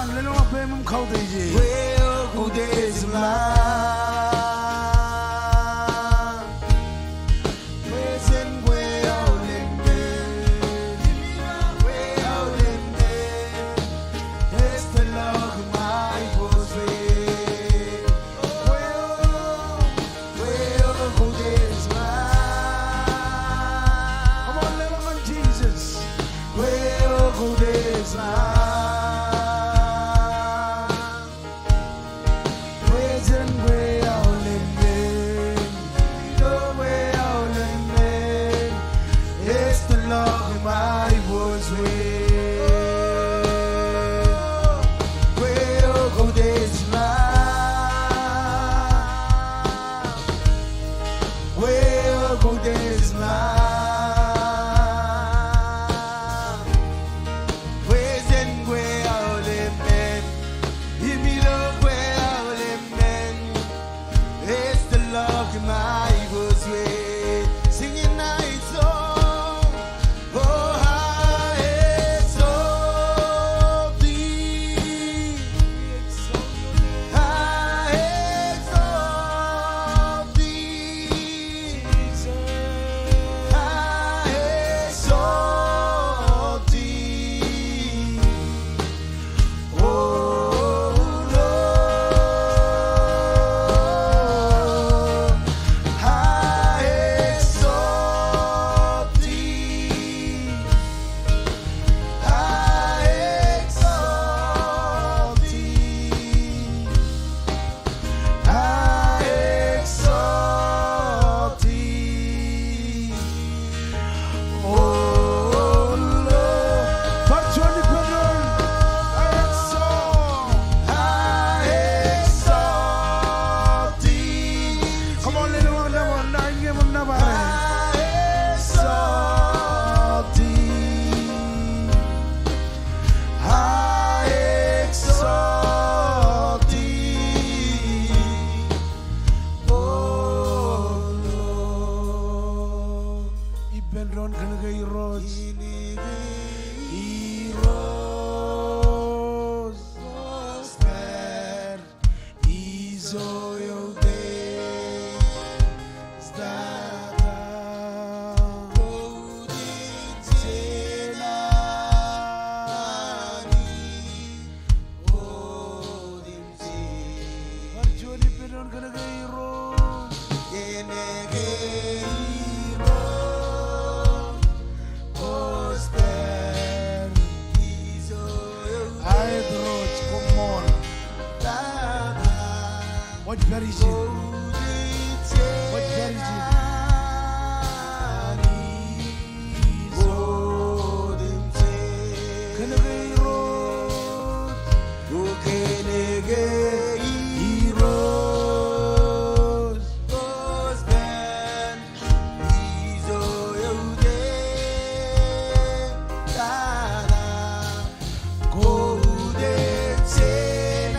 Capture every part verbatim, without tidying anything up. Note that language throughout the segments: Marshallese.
Lelōñ eo peiṃ im kautiej e. Kwe eo koutiej ṃaan. Kwe jen kwe aolep men. Kwe aolep men. Ej tōllọk im aiboojoj. Kwe eo, kwe eo koutiej ṃaan. Come on, lelōñ ñan Jesus. Kwe eo koutiej ṃaan. Kwe jen kwe aolep men. Ilo kwe aolep men. Ej tōllọk im aiboojoj. Kwe eo koutiej ṃaan. Kwe eo koutiej ṃaan. Kwe jen kwe aolep men. Im ilo kwe aolep men. Ej tōllọk im aiboojoj. Sing it nice song. Oh, I exalt thee. I exalt thee. I exalt thee. Oh Lord, I exalt thee. I exalt thee. I exalt thee. Oh Lord. Bar juon ippān doon. I exalt. I exalt thee. Come on, lelōñ ñan nōbar ṇe. I exalt thee. I exalt thee, O Lord. Ippān doon, kōnke Irooj. Kōnke Irooj. Ijo eutiej tata. Koutiej jān ami otemjej. Bar juon ippān doon, kōnke Irooj. Kōnke Irooj. Aet Irooj, koṃṃool. Wōj pād ijin. Wōj pād ijin. Kōnke Irooj. Kōnke Irooj. Ijo eutiej tata. Koutiej jān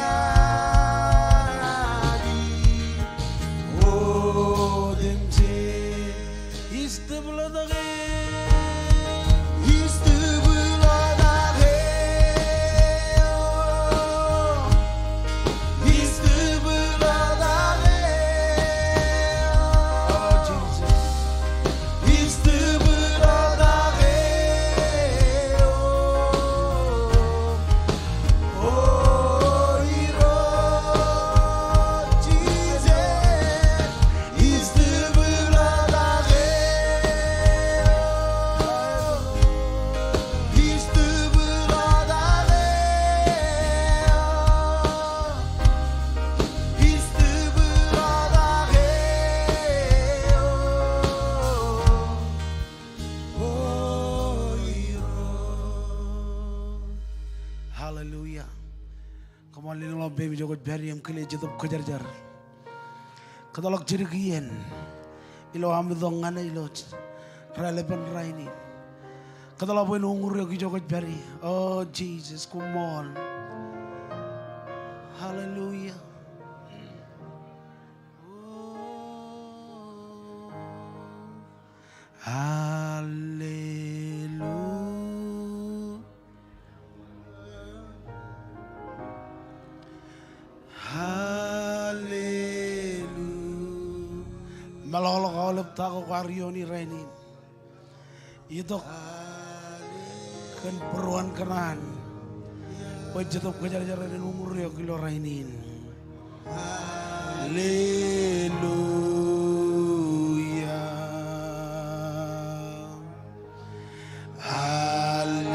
ami otemjej. Istep ḷotak eo. Istep ḷotak eo. Istep ḷotak eo. Oh, Jesus. Istep ḷotak eo. O Irooj Jisōs. Istep ḷotak eo. Istep ḷotak eo. Istep ḷotak eo. O Irooj. Hallelujah. Come on, lelōñ ḷọk peiṃ ijo kwōj pād ie im kile Jetōb Kwōjarjar. Kōtḷọk jidik iien ilo am itok ñan e ilo raelepin rainin. Kōtḷọk bwe en uññūr eok ijo kwōj pād ie. Oh, Jesus, koṃṃool. Hallelujah. Hallelujah. Ta ko kwaar iooni rainin? Itok kōn būruon kōṇaan bwe Jetōb Kwōjarjar en uñūr eok ilo rainin. Hallelujah. Hallelujah.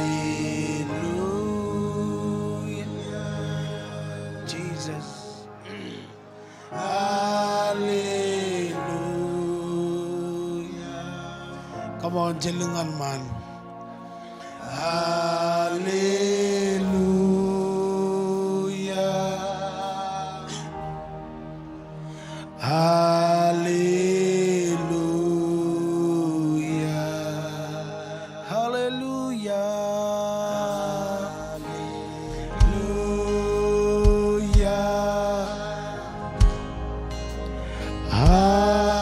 Jesus. Hallelujah. Come on, jen lōñ ñan ṃaan. Hallelujah. Hallelujah. Hallelujah. Hallelujah.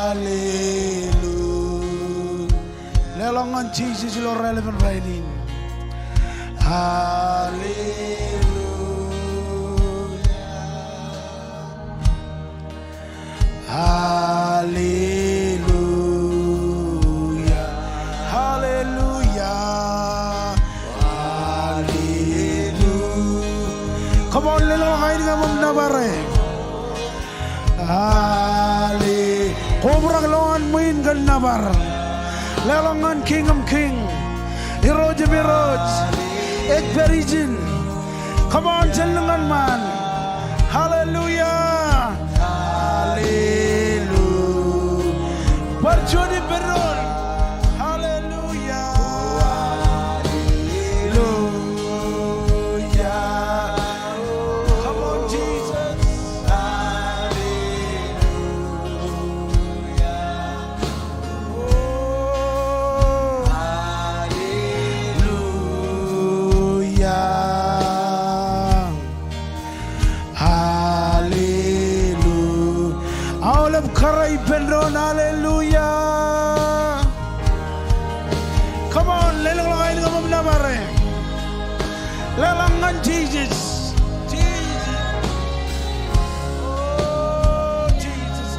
Hallelujah. Leḷọk ñan Jisōs ilo raelepen rainin. Hallelujah. Hallelujah. Hallelujah. Hallelujah. Come on, leḷọk ainikiṃ im nōbar e. Hallelujah. Kobrak lowaan ṃwiin kōn nōbar. Leḷọk ñan Kiiñ im kiiñ, Irooj im irooj, ej pād ijin. Come on, jen lōñ ñan ṃaan. Hallelujah. Hallelujah. Bar juon ippān doon. Hallelujah. Hallelujah. Come on, Jesus. Hallelujah. Oh, hallelujah. Hallelujah. Aolep kōrā ippān doon, hallelujah. Come on, leḷọk ainikiṃ im nōbar e. Leḷọk ñan Jisōs. Jisōs. Oh, Jisōs.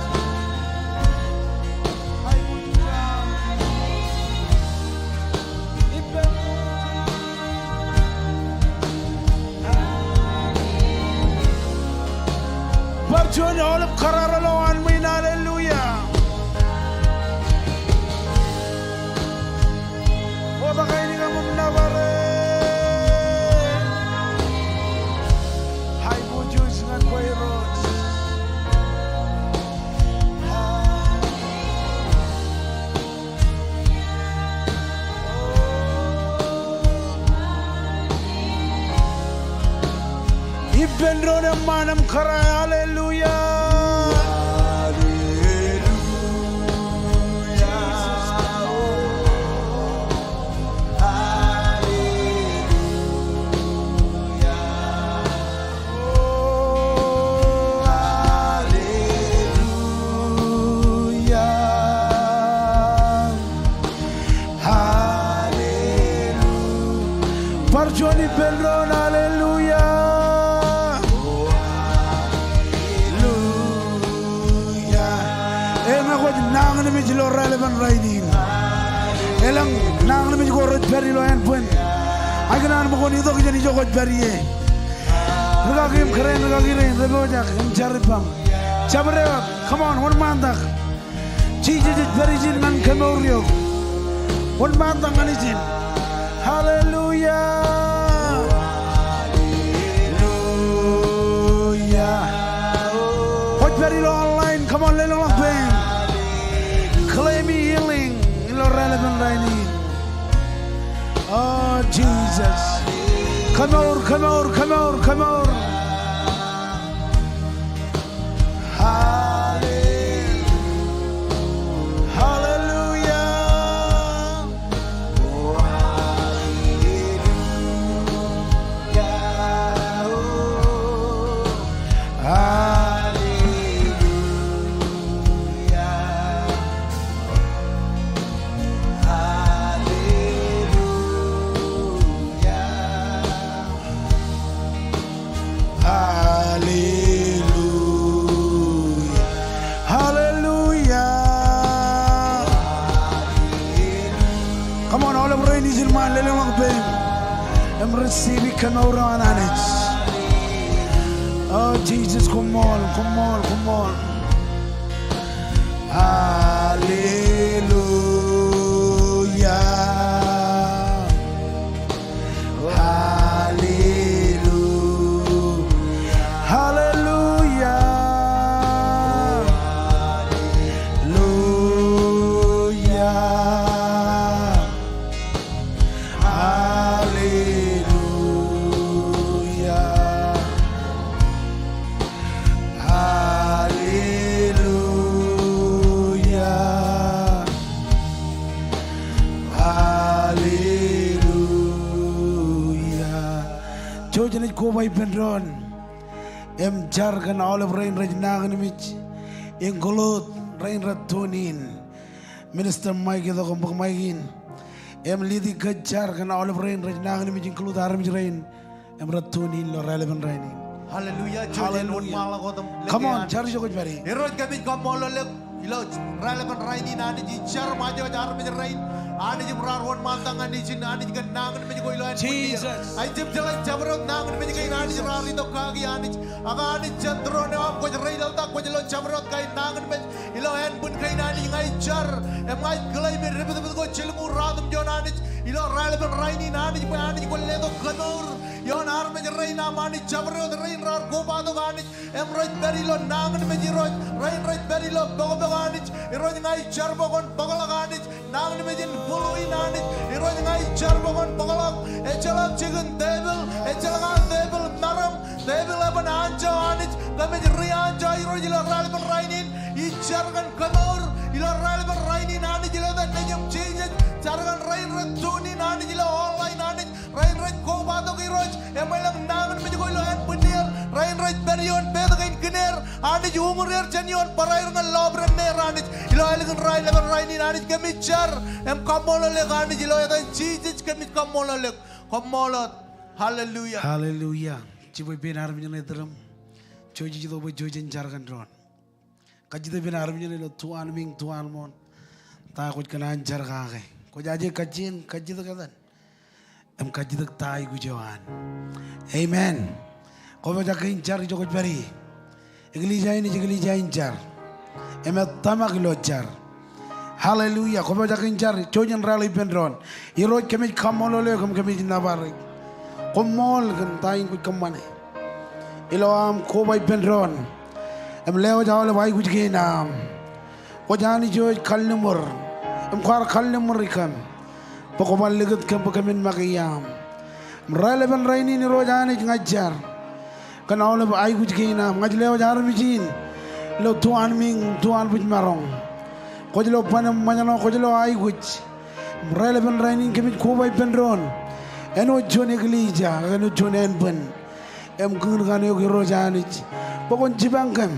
Bar juon aolep kōrā ro lowaan ṃwiin, hallelujah. Kotak ainikiṃ im nōbar e. Aiboojoj ñan kwe Irooj. Ippān doon eṃṃaan im kōrā, hallelujah. Hallelujah. Oh, hallelujah. Hallelujah. Bar juon ippān doon, hallelujah. Hallelujah. Eñe kwōj nañinmej ilo raelepen rainin. Elōñ nañinmej ko rej pād ilo ānbwin. Ikōṇaan bwe kwōn itok jān ijo kwōj pād ie. Rūkaki im kōrā in, rūkaki rein, rej pojak im jar ippaṃ. Jabdewōt, come on, wōnṃaantak. Jisōs ej pād ijin ñan kemour eok. Wōnṃaantak ñan ijin. Hallelujah. Hallelujah. Kwōj pād ilo online, come on, leḷọk pein. Claim healing ilo raelepen rainin. Oh, Jesus. Kemour, kemour, kemour, kemour. Hallelujah. Hallelujah. Oh, hallelujah. Oh, hallelujah. Hallelujah. Im receive kōmour eo an Anij. O Jisōs, koṃṃool, koṃṃool, koṃṃool. Hallelujah. Hallelujah. Hallelujah. Hallelujah. Hallelujah. Hallelujah. Hallelujah. Jouj jen koba ippān doon im jar kōn aolep rein rej nañinmej, include rein rej tune in. Minister Mike, itok im bōk mike in. Im lead e kōj jar kōn aolep rein rej nañinmej, include armej rein im rej tune in ilo raelepin rainin. Hallelujah. Hallelujah. Come on, jar ijo kwōj pād ie. Irooj, kōmij kaṃṃoolol eok ilo raelepin rainin, Anij, ij jar ṃōjwōj armej rein, Anij, im raar wōnṃaantak ñan ijin, Anij, kōn nañinmej ko ilo ānbwinnūṃ. Jesus. Ij jab jeḷā jabdewōt nañinmej kein, Anij, raar itok kaki, Anij. Ak Anij, jān tūroon eo aṃ kwōj reilaḷtak, kwōj lo jabdewōt kain nañinmej ilo ānbwin kein, Anij. Ña ij jar im ña ij claim e depdepdek ko, jilñuul, ruatimjuon, Anij, ilo raelepin rainin, Anij, bwe Anij kwōn letok kōmour ioon armej rein aṃ, Anij. Jabdewōt rein raar kobatok, Anij, im rej pād ilo nañinmej, Irooj, rein rej pād ilo pokpok, Anij. Irooj, ña ij jar bwe kwōn bōkḷọk, Anij, nañinmej in flu in, Anij. Irooj, ña ij jar bwe kwōn bōkḷọk. Ejjeḷọk jikin tepil, ejjeḷọk an tepil meram, tepil eban anjọ, Anij. Kōmij ri-anjọ, Irooj, ilo raelepin rainin. Ij jar kōn kōmour ilo raelepin rainin, Anij, ilo etan Nejiṃ Jisōs. Jar kōn rein rej tune in, Anij, ilo online, Anij. Rein rej kobatok, Irooj, im elōñ nañinmej ko ilo ānbwinnier. Rein rej pād ioon pād kein kinier, Anij, uñūr er jān ioon bōraer ñan lọpiden er, Anij. Ilo ālikin raelepin rainin, Anij, kōmij jar im kaṃṃoolol eok, Anij, ilo etan Jisōs kōmij kaṃṃoolol eok. Koṃṃool wōt. Hallelujah. Hallelujah. Jibwe pein armej ṇe iturūṃ. Jouj ij itok bwe jouj jen jar kōn doon. Kajjitōk pein armej ṇe ilo tuanmiiñ, tuanmooṇ. Ta kwōj kōṇaan jar kake? Kwōj aje kajjien, kajjitōk etan im kajjitōk ta aikuj eo an. Amen. Kwōpojak in jar ijo kwōj pād ie. Eklejia in ej eklejia in jar im ej tōmak ilo jar. Hallelujah. Kwōpojak in jar, jouj jen rally ippān doon. Irooj, kōmij kaṃṃoolol eok im kōmij nōbar eok. Koṃṃool kōn ta in kwōj kōṃṃane ilo aṃ koba ippān doon im lewōj aolep aikuj kein aṃ. Kwōj Anij eo ej kalliṃur im kwaar kalliṃuri kōm bwe kwō bar likūt kōm bwe kōmin make iaam. Im raelepin rainin, Irooj Anij, ña ij jar kōn aolep aikuj kein aṃ. Ña ij lewōj armej in ilo tuanmiiñ, tuanbwijmaroñ. Kwōj lo ban im ṃōjṇọ, kwōj lo aikuj. Im raelepin rainin kōmij koba ippān doon āinwōt juon eklejia, āinwōt juon ānbwin im kūn kaṇ eok, Irooj Anij, bwe kwōn jipañ kōm.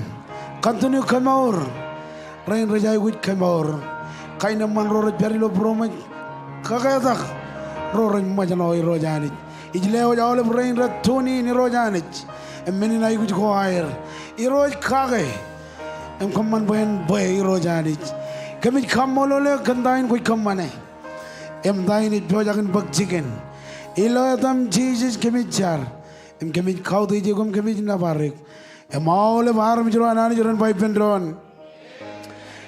Continue kōmour rein rej aikuj kōmour. Kain eṃṃan ro rej pād ilo būroṃōj, kaketak ro rej ṃōjṇọ, Irooj Anij. Ij lewōj aolep rein rej tune in, Irooj Anij, im men in aikuj ko aer, Irooj, kake im kōṃṃan bwe en bwe, Irooj Anij. Kōmij kaṃṃoolol eok kōn ta in kwōj kōṃṃane im ta in ej pojak in bōk jikin. Ilo etaṃ Jisōs kōmij jar im kōmij kautiej eok im kōmij nōbar eok. Im aolep armej ro an Anij ren ba ippān doon.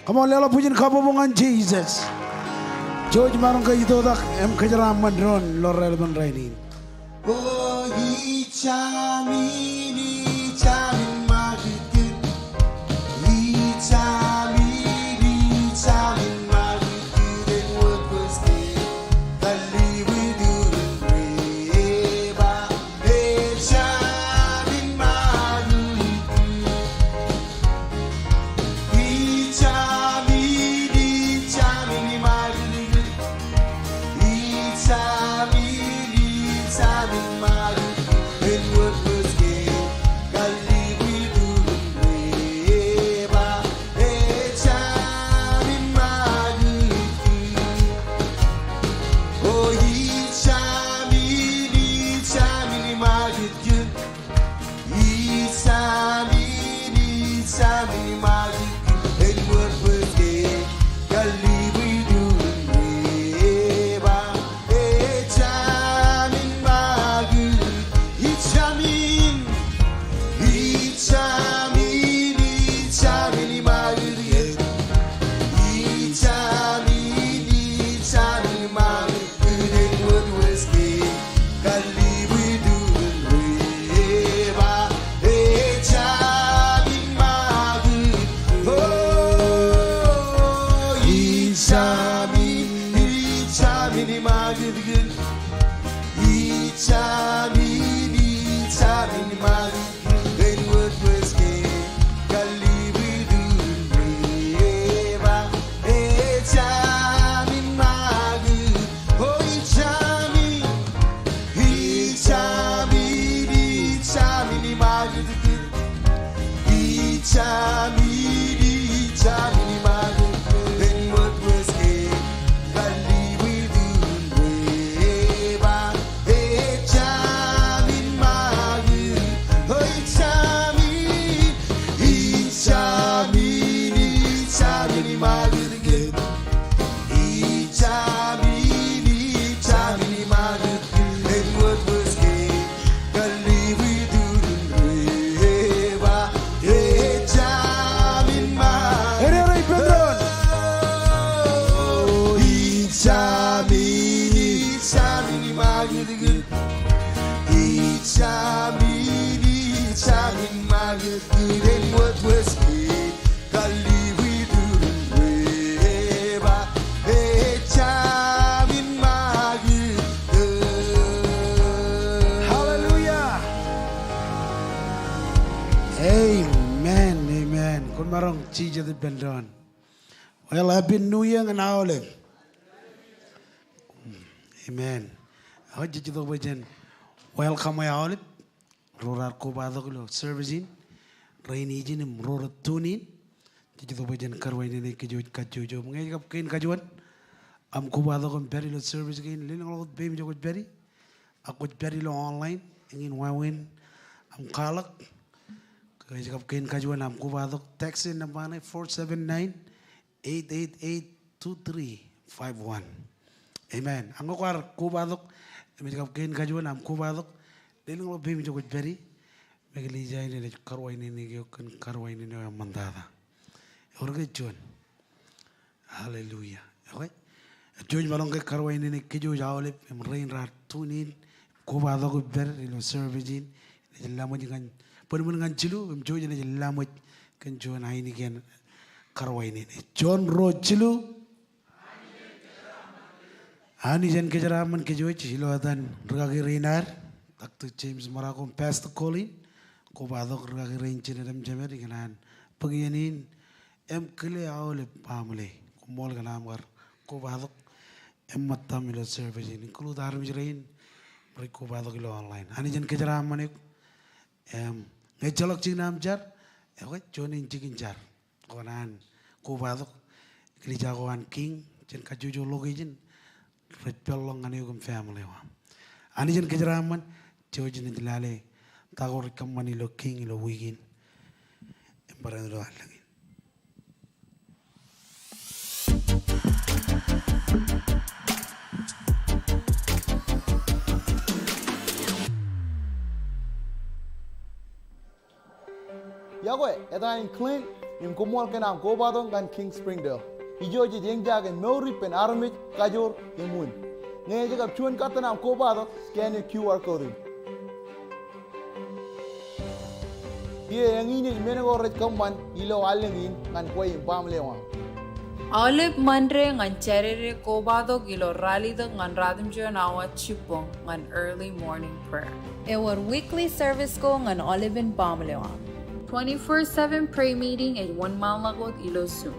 Come on, leḷọk bwijin kabbokbok ñan Jisōs. Jouj maroñ ke itoitak im kōjeraaṃṃan doon ilo raelepin rainin. Hallelujah. Amen, amen. Koṃ maroñ jijet ippān doon. Well, Happy New Year ñan aolep. Amen. Eo jej itok bwe jen welcome e aolep ro raar kobatok ilo service in rainin im ro rej tune in. Jej itok bwe jen karuwainene kōj kajjojo. Ñe ej kab kein kajuon aṃ kobatok im pād ilo service kein, lelōñḷọk wōt peiṃ ijo kwōj pād ie. Ak kwōj pād ilo online, eñin wāween aṃ kwaḷọk. Ke ej kab kein kajuon aṃ kobatok, text in nōṃba ṇe, four seven nine, eight eight eight, two three five one. Amen. Ak ñe kwaar kobatok im ej kab kein kajuon aṃ kobatok, lelōñḷọk peiṃ ijo kwōj pād ie, make lija in enaaj karuwainene eok kōn karuwainene eo eṃṃantata. Ewōr ke juon? Hallelujah. Okay. Jej maroñ ke karuwainene kōj aolep im rein raar tune in, kobatok im pād ilo service in. Enaaj laṃōj ñan, bōnbōn ñan jilu, im jouj enaaj laṃōj kōn juon ainikien karuwainene. Juon, ruo, jilu. Anij en kōjeraaṃṃan kōj ilo etan rūkaki rein ad, Doctor James Marocco im Pastor Colleen, kobatok rūkaki rein jined im jemed ikōṇaan bōk iien in im kile aolep baaṃle. Koṃṃool kōn aṃ kar kobatok im ṃōttaṃ ilo service in, include armej rein rej kobatok ilo online. Anij en kōjeraaṃṃan eok. Im ñe ejjeḷọk jikin aṃ jar, ekwe, juon in jikin jar ko an kobatok, eklejia ko an King, jān kajjojo location, rej peḷḷọk ñan eok im family eo aṃ. Anij en kōjeraaṃṃan, jouj im ej lale ta ko rej kōṃṃan ilo King ilo wiik in im barāinwōt ilo allōñ in. Iọkwe, eta in Clint, im koṃṃool kōn aṃ kobatok ñan King Springdale. Ijo jej eñjake mour ippān armej, kajoor, im wūn. Ñe ej kab juon kōttan aṃ kobatok, scan e Q R code in. Kiiō eñin ej men ko rej kōṃṃan ilo allōñ in ñan kwe im baaṃle eo aṃ. Aolep Monday ñan Saturday kobatok ilo ralitōk ñan ratimjuon awa jibboñ ñan early morning prayer. Ewōr weekly service ko ñan aolepen baaṃle eo aṃ. Twenty-four seven prayer meeting ej wōnṃaanḷọk wōt ilo Zoom.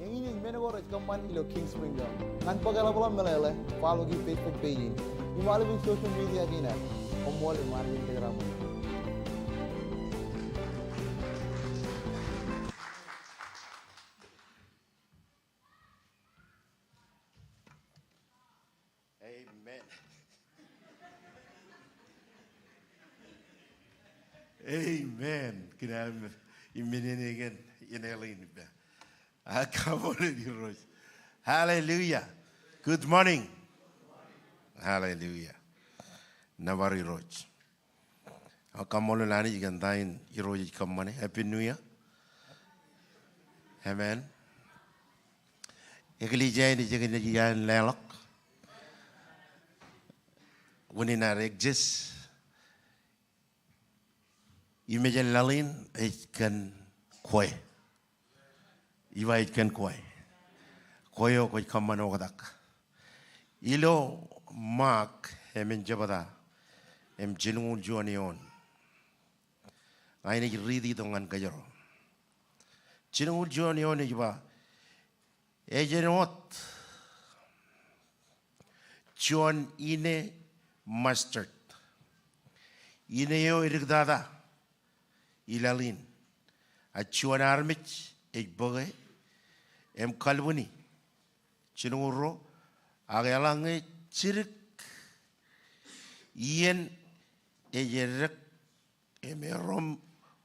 Eñin ej men ko rej kōṃṃan ilo King Springdale. Ñan bōk eḷapḷọk meḷeḷe, follow e Facebook page in im aolepān social media kein ad. Koṃṃool im Anij en kōjeraaṃṃan. Amen. Kōn aṃ iminene kōn inelin ippān. Ak kaṃṃoolol Irooj. Hallelujah. Good morning. Hallelujah. Nōbar Irooj. Ak kaṃṃoolol Anij kōn ta in Irooj ej kōṃṃane. Happy New Year. Amen. Eklejia in ej kōn iaan leḷọk. Unin ad exist. Im ej laḷ in ej kōn kwe. Ij ba ej kōn kwe. Kwe eo kwōj kōṃṃan oktak. Ilo Mark emān jebta im jilñuul juon eoon. Ña inaaj riiti tok ñan kōjro. Jilñuul juon eoon ej ba, ej āinwōt juon ine mustard. Ine eo ediktata ilaḷ in. A juon armej ej bōke im kalbwini. Jilñuul ruo, ak eḷaññe jidik, iien ej eddek im erom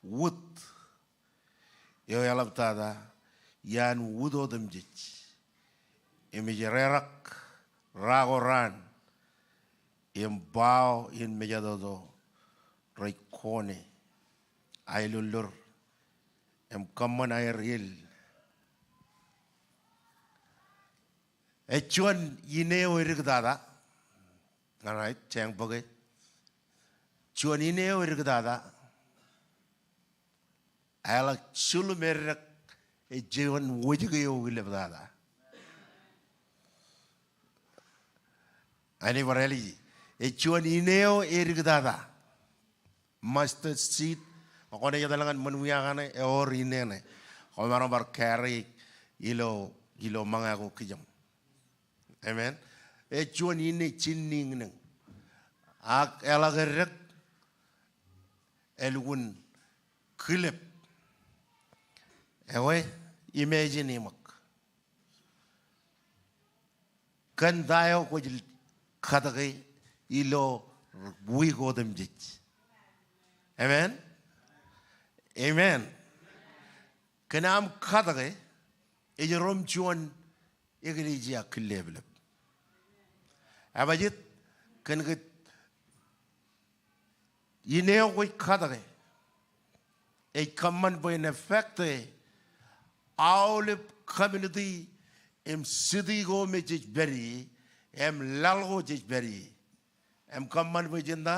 wūd eo eḷaptata iaan wūd otemjej. Im ej rerak ra ko raan im bao in mejatoto rej kone aelolor im kōṃṃan aer el. Ej juon ine eo ediktata. All right, jeañ bōke. Juon ine eo ediktata. Eḷak jilñuul eddek ej juon wōjke eo kileptata. Āinwōt bar ālije. Ej juon ine eo ediktata. Mustard seed. Kwōnaaj etal ñan ṃōn wia kaṇe ewōr ine ṇe. Kwōmaroñ bar carry ilo, ilo ṃōñā ko kijem. Amen. Ej juon ine jinniñniñ. Ak eḷak eddek elukkuun kilep. Ekwe, imagine iṃōk. Kōn ta eo kwōj katke ilo wiik otemjej? Amen. Amen. Kōn aṃ katke, ej rom juon eklejia killeplep. Ebajjeet, kōn ke ine eo kwōj katke ej kōṃṃan bwe en affect e aolep community im city ko me jej pād ie, im laḷ ko jej pād ie. Im kōṃṃan bwe jen ta?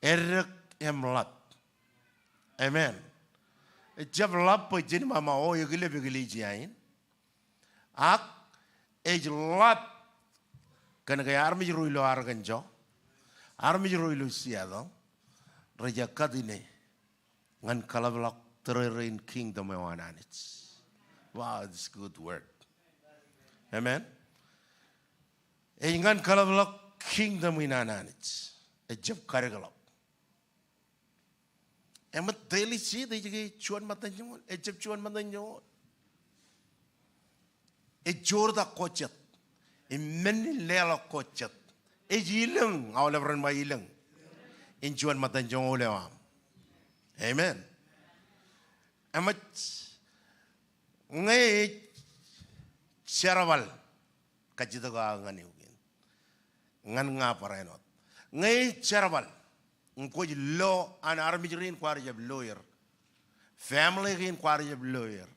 Eddek im ḷap. Amen. Ejjab ḷap bwe jen ṃaṃa o ekilep eklejia in. Ak ej ḷap kōn ke armej ro ilo Arkansas, armej ro ilo Seattle, rej kate ine ñan kaḷapḷọk tōrerein kingdom eo an Anij. Wow, it's good word. Amen. Ej ñan kaḷapḷọk kingdom in an Anij. Ejjab kadekḷọk. Eṃōj daily seed ej ke juon ṃōttan joñoul, ejjab juon ṃōttan joñoul. Ej joortak ko jet. Im men in leḷọk ko jet. Ej ilōñ, aolep ren ba ilōñ. In juon ṃōttan joñoul eo aṃ. Amen. Eṃōj, ñe ej jerbal. Kajjitōk aō ñan eok in. Ñan ña barāinwōt. Ñe ej jerbal. Ñe kwōj lo an armej rein kwaar jab lo er. Family kein kwaar jab lo er.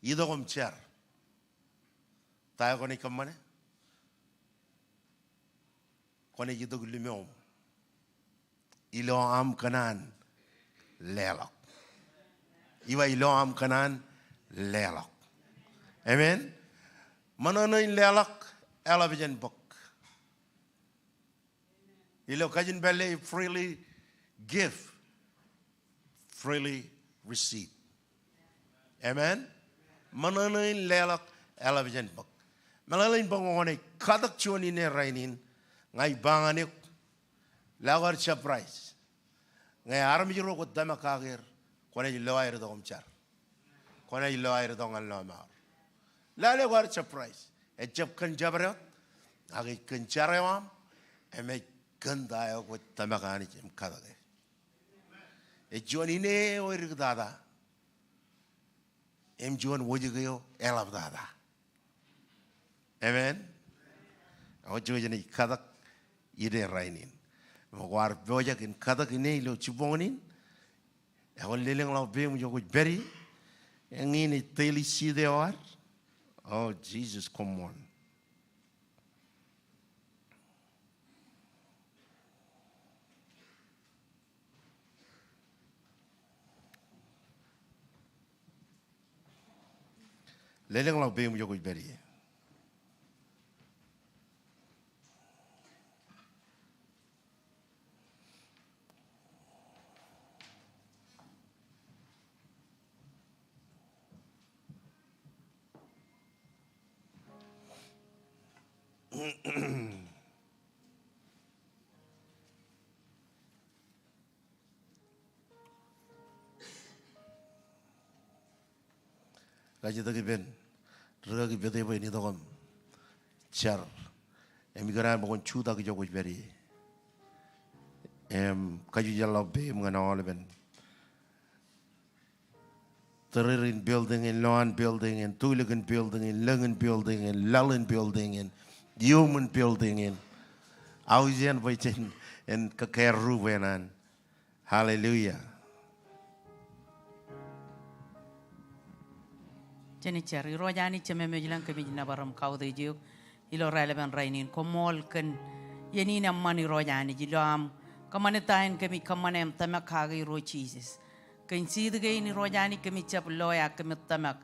Itok im jar. Ta eo kwōnaaj kōṃṃane? Kwōnaaj itok lime eo aṃ. Ilo aṃ kōṇaan leḷọk. Ij ba ilo aṃ kōṇaan leḷọk. Amen. Ṃōṇōṇō in leḷọk eḷap jān bōk. Ilo kajin pālle, freely give, freely receive. Amen. Ṃōṇōṇō in leḷọk eḷap jān bōk. Meḷeḷein bwe kwōnaaj katōk juon ine rainin, ña ij ba ñan eok, lale kwaar surprise. Ñe armej ro kwōj tōmak kake er, kwōnaaj lo aer itok im jar. Kwōnaaj lo aer itok ñan lọmọọr. Lale kwaar surprise. Ejjab kōn jabdewōt, ak ej kōn jar eo aṃ, im ej kōn ta eo kwōj tōmak Anij im katke. Ej juon ine eo ediktata im juon wōjke eo eḷaptata. Amen. Ak eo jenaaj katōk ide rainin. Im kwaar pojak in katōk ine ilo jibboñōn in. Ak eo lelōñḷọk peiṃ ijo kwōj pād ie. Eñin ej teli sit eo ad. O Jisōs, koṃṃool. Lelōñḷọk peiṃ ijo kwōj pād ie. Kajjitōk ippān rikaki pete bwe en itok im jar. Im ikōṇaan bwe kwōn jutak ijo kwōj pād ie. Im kajjitōk ḷọk peiṃ ñan aolepen tōre in building in, loan building in, tulikin building in, lōñ in building in, laḷ in building in, iuṃwin building in. Aujien bwe jen, en kōkāāl ro bwe naan. Hallelujah. Jen jar. Irooj Anij Jemem eo ilañ, kōmij nōbar im kautiej eok ilo raelepen rainin. Koṃṃool kōn iien in eṃṃan Irooj Anij ilo aṃ kōṃṃane ta in kōmij kōṃṃane im tōmak kake Irooj Jisōs. Kōn seat kein Irooj Anij kōmij jab loe ak kōmij tōmak.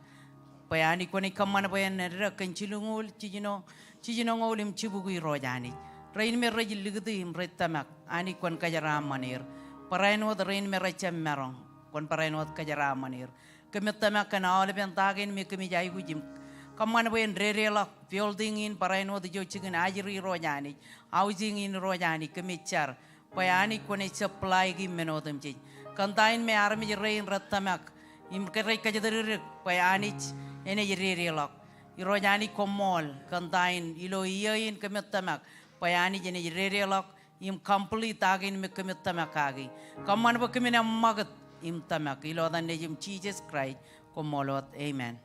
Bwe Anij kwōnaaj kōṃṃan bwe en eddek kōn jilñuul, jiljino, jiljinoñoul im jibukwi Irooj Anij. Rein me rej likūti im rej tōmak, Anij kwōn kōjeraaṃṃan er. Barāinwōt rein me rej jab maroñ, kwōn barāinwōt kōjeraaṃṃan er. Kōmij tōmak kōn aolepen ta kein me kōmij aikuj im kōṃṃan bwe en dedeḷọk building in barāinwōt ijo jikin ajri Irooj Anij. Housing in Irooj Anij kōmij jar bwe Anij kwōnaaj supply e men otemjej. Kōn ta in me armej rein rej tōmak im rej kōjatdikdik bwe Anij enaaj dedeḷọk. Irooj Anij koṃṃool kōn ta in ilo iiō in kōmij tōmak bwe Anij enaaj dedeḷọk im complete ta kein me kōmij tōmak kaki. Kōṃṃan bwe kōmin eṃṃakūt im tōmak ilo etan Nejiṃ Jisōs Kraist. Koṃṃool wōt. Amen.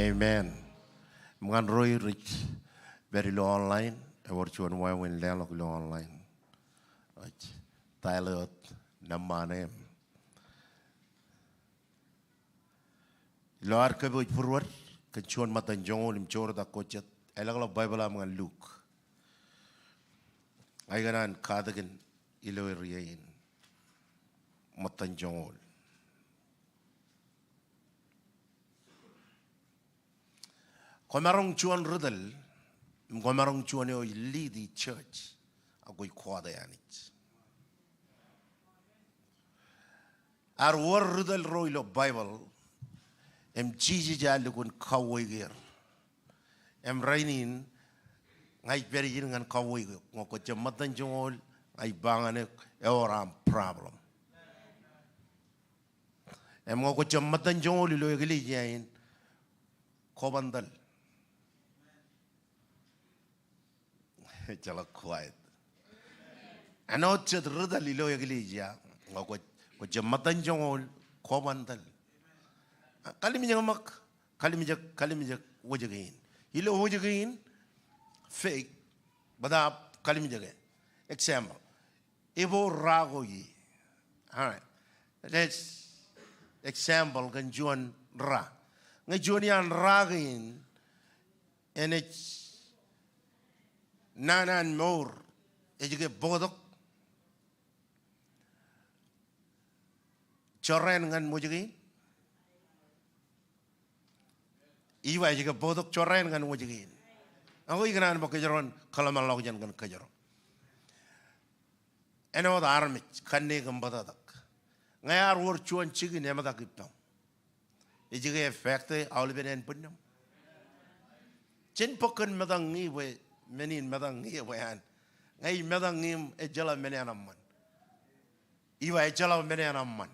Amen. Im ñan ro rej pād ilo online, ewōr juon wāween leḷọk ilo online. Ej dial eo wōt nōṃba ṇe im ilo ad kōpooj būruod kōn juon ṃōttan joñoul im joortak ko jet, elōkḷọk Baibōḷ eo aṃ ñan Luk. Ña ikōṇaan katakin ilo area in. Ṃōttan joñoul. Kwōmaroñ juon ri tōl, im kwōmaroñ juon eo ej lead e church, ak kwōj kote Anij. Ear wōr ri tōl ro ilo Baibōḷ, im Jisōs ear lukkuun kauweik er. Im rainin, ña ij pād ijin ñan kauweik eok, ñe kwōj jab ṃōttan joñoul, ña ij ba ñan eok, ewōr aṃ problem. Im ñe kwōj jab ṃōttan joñoul ilo eklejia in, kwō ban tōl. Ejjeḷọk quiet. Āinwōt jet ri tōl ilo eklejia, ñe kwōj, kwōj jab ṃōttan joñoul, koban tōl. Kalimjek ṃōk, kalimjek, kalimjek wōjke in. Ilo wōjke in, faith, bōtab kalimjek e. Example. Eboor ra ko ie. All right. Let's example kōn juon ra. Ñe juon iaan ra kein, enaaj naan an mour, ej ke bōktok jorrāān ñan wōjke in? Ij ba ej ke bōktok jorrāān ñan wōjke in. Ak ikōṇaan bwe kōjro en kōḷmānḷọkjeṇ kōn kōjro. Āinwōt armej kanne kōm bōtōktōk. Ñe ear wōr juon jikin eṃōtak ippaṃ, ej ke affect e aolepen ānbwinnōṃ? Jen bōk kōn metak ñe bwe men in metak ñe bwe an. Ñe ij metak ñe im ejjeḷọk men eṇ eṃṃan. Ij ba ejjeḷọk men eṇ eṃṃan.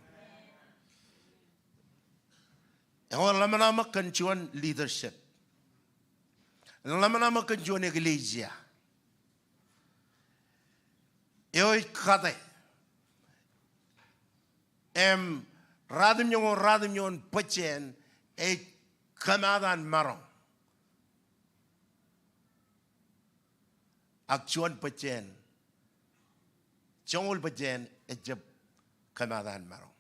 Eo ḷōmṇak ṃōk kōn juon leadership. Ḷōmṇak ṃōk kōn juon eklejia. Eo ej kate. Im ratimjuon, ratimjuon bōjjāān ej kōmaat an maroñ. Ak juon bōjjāān, joñoul bōjjāān ejjab kōmaat an maroñ.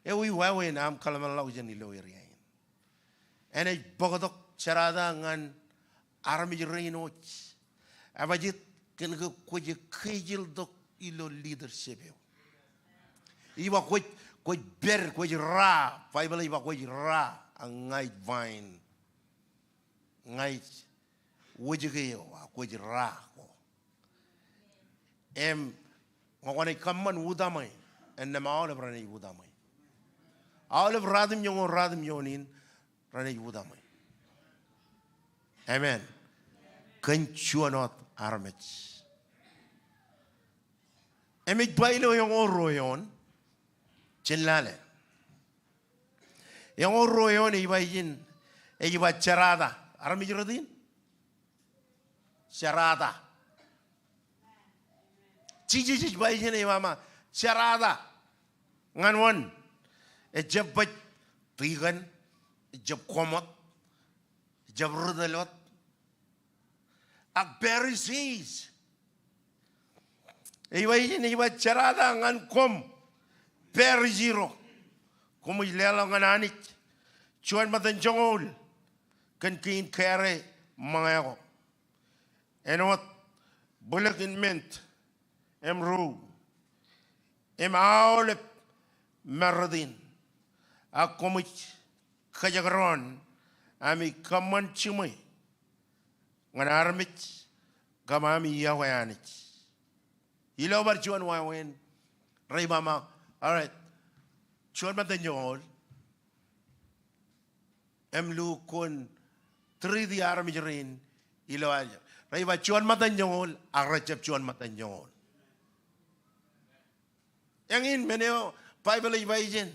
Eo ij wāween aṃ kōḷmānḷọkjeṇ ilo area in. Enaaj bōktok jerata ñan armej rein wōj. Ebajjeet kōn ke kwōj kejiltok ilo leadership eo. Ij ba kwōj, kwōj pād, kwōj ra, Baibōḷ ej ba kwōj ra, ak ña ij vine. Ña ij wōjke eo, ak kwōj ra ko. Im ñe kwōnaaj kōṃṃan utaṃwe, innām aolep renaaj utaṃwe. Aolep ratimjuon, ratimjuon in renaaj utaṃwe. Amen. Kōn juon wōt armej. Im ej ba ilo eñoul ruo eoon, jen lale. Eñoul ruo eoon ej ba ijin, ej ba jerata. Armej rot in? Jerata. Jisōs ej ba ijin, ej ba ṃōk jerata. Ñan wōn? Ejjab baj tikōn, ejjab koṃ wōt, ejjab ri tōl wōt. Ak Pharisees. Ej ba ijin, ej ba jerata ñan koṃ Pharisi ro. Koṃij leḷọk ñan Anij juon ṃōttan joñoul kōn kein kōrā ṃōñā ko. Āinwōt bwilōk in meent im ru im aolep marrot in. Ak koṃij kōjekdọọn ami kōṃṃan jiṃwe ñan armej kab ami yokwe Anij. Ilo bar juon wāween, rej ba ṃōk, all right, juon ṃōttan joñoul. Im lukkuun treat armej rein ilo ad. Rej ba juon ṃōttan joñoul, ak rejjab juon ṃōttan joñoul. Eñin men eo Baibōḷ ej ba ijin.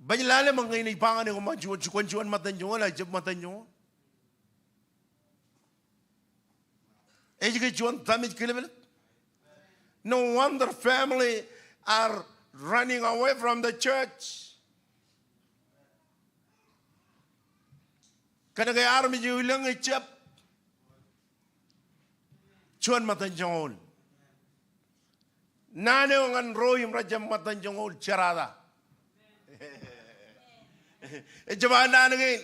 Baj lale ṃōk ñe inaaj ba ñan eok ṃōk juon, kwōn juon ṃōttan joñoul, ak ejjab ṃōttan joñoul. Ej ke juon damage kilōklōk. No wonder family are running away from the church. Kōnke armej eo ilōñ ejjab juon ṃōttan joñoul. Naan eo ñan ro im rejjab ṃōttan joñoul, jerata. Ejjab ba naan kein.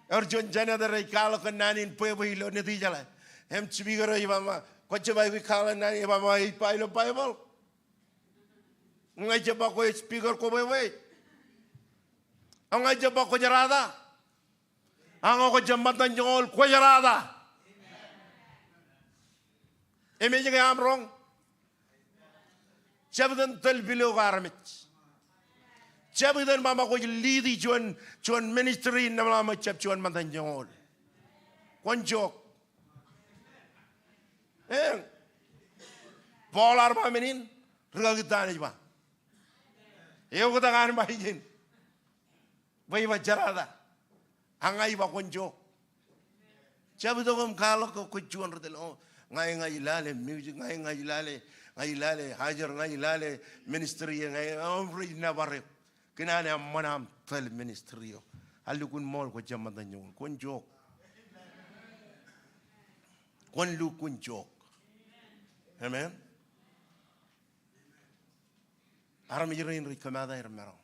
Ewōr juon janitor ej kwaḷọk kōn naan in bwebwe ilo Nitijeḷā. Im speaker eo ej ba ṃōk, kwōjjab aikuj kwaḷọk naan in, ej ba ṃōk, ej ba ilo Baibōḷ. Ña ijjab ba kwōj speaker, kwō bwebwe. Ak ña ijjab ba kwō jerata. Ak ñe kwōjjab ṃōttan joñoul, kwō jerata. Im ej ke aṃ roñ? Jab itōn tōl pilo ko armej. Jab itōn ba ṃōk kwōj lead juon, juon ministry innām ḷak ṃōk jab juon ṃōttan joñoul. Kwōn jook. Eñ. Paul ear ba men in, rikaki ta ej ba. Eoktak an ba ijin. Bwe ij ba jerata. Ak ña ij ba kwōn jook. Jab itok im kwaḷọk ke kwōj juon ri tōl. O, ña, ña ij lale music, ña, ña ij lale, ña ij lale hajar, ña ij lale ministry eo, ña ij, o, rej nōbar eok. Kōn an eṃṃan aṃ tōl ministry eo. Al lukkuun ṃool kwō jab ṃōttan joñoul. Kwōn jook. Kwōn lukkuun jook. Amen. Armej rein rej kōmaat aer maroñ.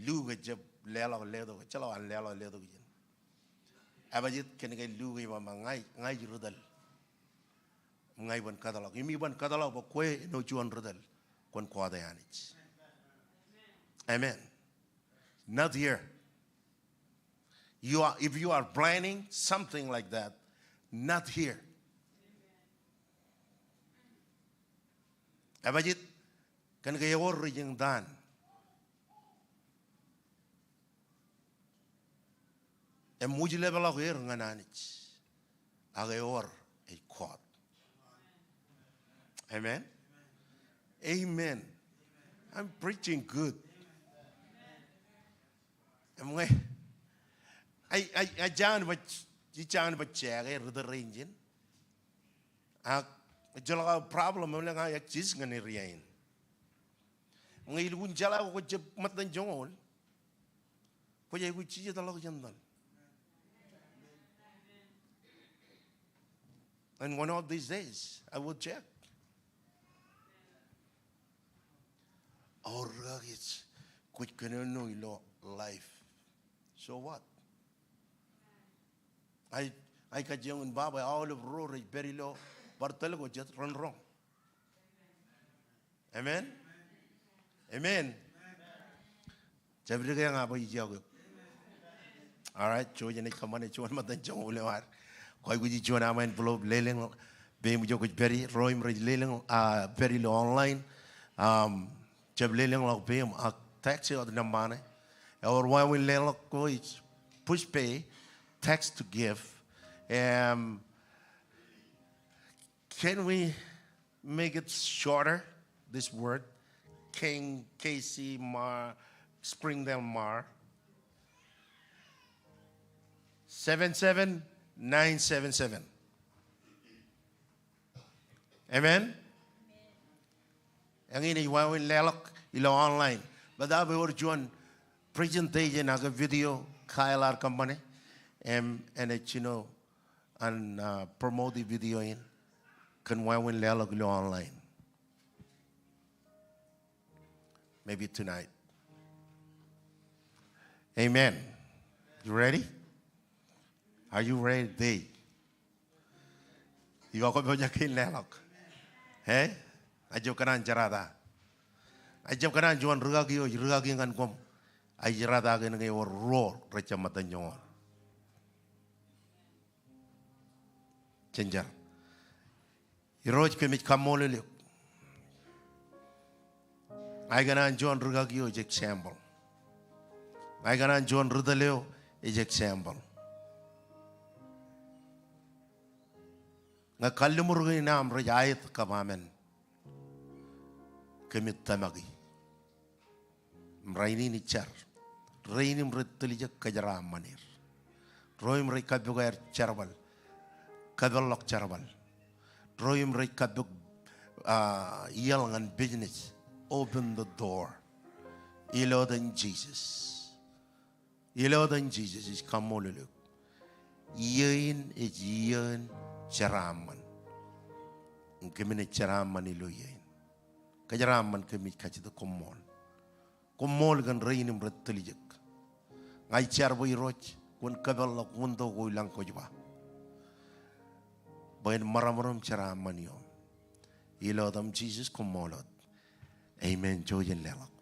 Luk ejjab leḷọk letok, ejjeḷọk an leḷọk letok ijin. Ebajjeet kōnke Luk ej ba, ña, ña ij ri tōl. Ña iban kōtḷọk. Im iban kōtḷọk bwe kwe āinwōt juon ri tōl, kwōn kọọte Anij. Amen. Not here. You are, if you are planning something like that, not here. Ebajjeet kōnke ewōr ri jikin taan. Eṃōj lepḷọk er ñan Anij. Ak ewōr ej kọọt. Amen. Amen. I'm preaching good. Im ñe, ij, ij, ij jañin baj, ij jañin baj jake ri tōl rein ijin. Ak ejjeḷọk aō problem, im lōñ aō ekjis ñan area in. Ñe ilukkuun jeḷā ke kwō jab ṃōttan joñoul, kwōj aikuj jijet ḷọk jān tōl. And one of these days, I will check. Aor rikaki, kwōj kōnono ilo life. So what? Ij, ij kajjioñ in ba bwe aolep ro rej pād ilo bar tōl ko jet ren roñ. Amen? Amen. Jab dike ña bwe ij iọkwe eok. All right, jouj im ij kōṃṃane juon ṃōttan joñoul eo ad. Kwōj aikuj juon aṃ envelope, lelōñ peiṃ ijo kwōj pād ie, ro im rej lelōñ, ah, pād ilo online. Um, jab lelōñḷọk peiṃ ak text eo wōt nōṃṃan e. Ewōr wāween leḷọk ko ej Pushpay, text to give. Um, can we make it shorter, this word? King K C Mar, Springdale Mar. Seven seven nine seven seven. Amen? Eñin ej wāween leḷọk ilo online. Bōtaab ewōr juon presentation ak video Kyle ear kōṃṃane. Im enaaj jino an, uh, promote video in. Kōn wāween leḷọk ilo online. Maybe tonight. Amen. You ready? Are you ready today? Ij ba kwō pojak in leḷọk. Eh? Ij jab kōṇaan jerata. Ij jab kōṇaan juon rikaki eo ij rikaki ñan koṃ. Ij jerata kōn ñe ewōr ruo rej jab ṃōttan joñoul. Jen jar. Irooj, kōmij kaṃṃoolol eok. Ij kōṇaan juon rikaki eo ej example. Ij kōṇaan juon ri tōl eo ej example. Ñe kalliṃur kein aṃ rej aet kab amen, kōmij tōmaki. Im rainin ij jar. Rein im rej tiljek kōjeraaṃṃan er. Ro im rej kappok aer jerbal, kapeḷḷọk jerbal. Ro im rej kappok, ah, iaḷ ñan business. Open the door. Ilo etan Jisōs. Ilo etan Jisōs ij kaṃṃoolol eok. Iiō in ej iiō in jeraaṃṃan. Im kōm naaj jeraaṃṃan ilo iiō in. Kōjeraaṃṃan, kōmij kajjitōk, koṃṃool. Koṃṃool kōn rein im rej tiljek. Ña ij jar bwe Irooj kwōn kōpeḷḷọk window ko i lañ kwōj ba, bwe en ṃōrōṃrōṃ jeraaṃṃan ioṃ. Ilo etan Jisōs, koṃṃool wōt. Amen. Jouj im leḷọk.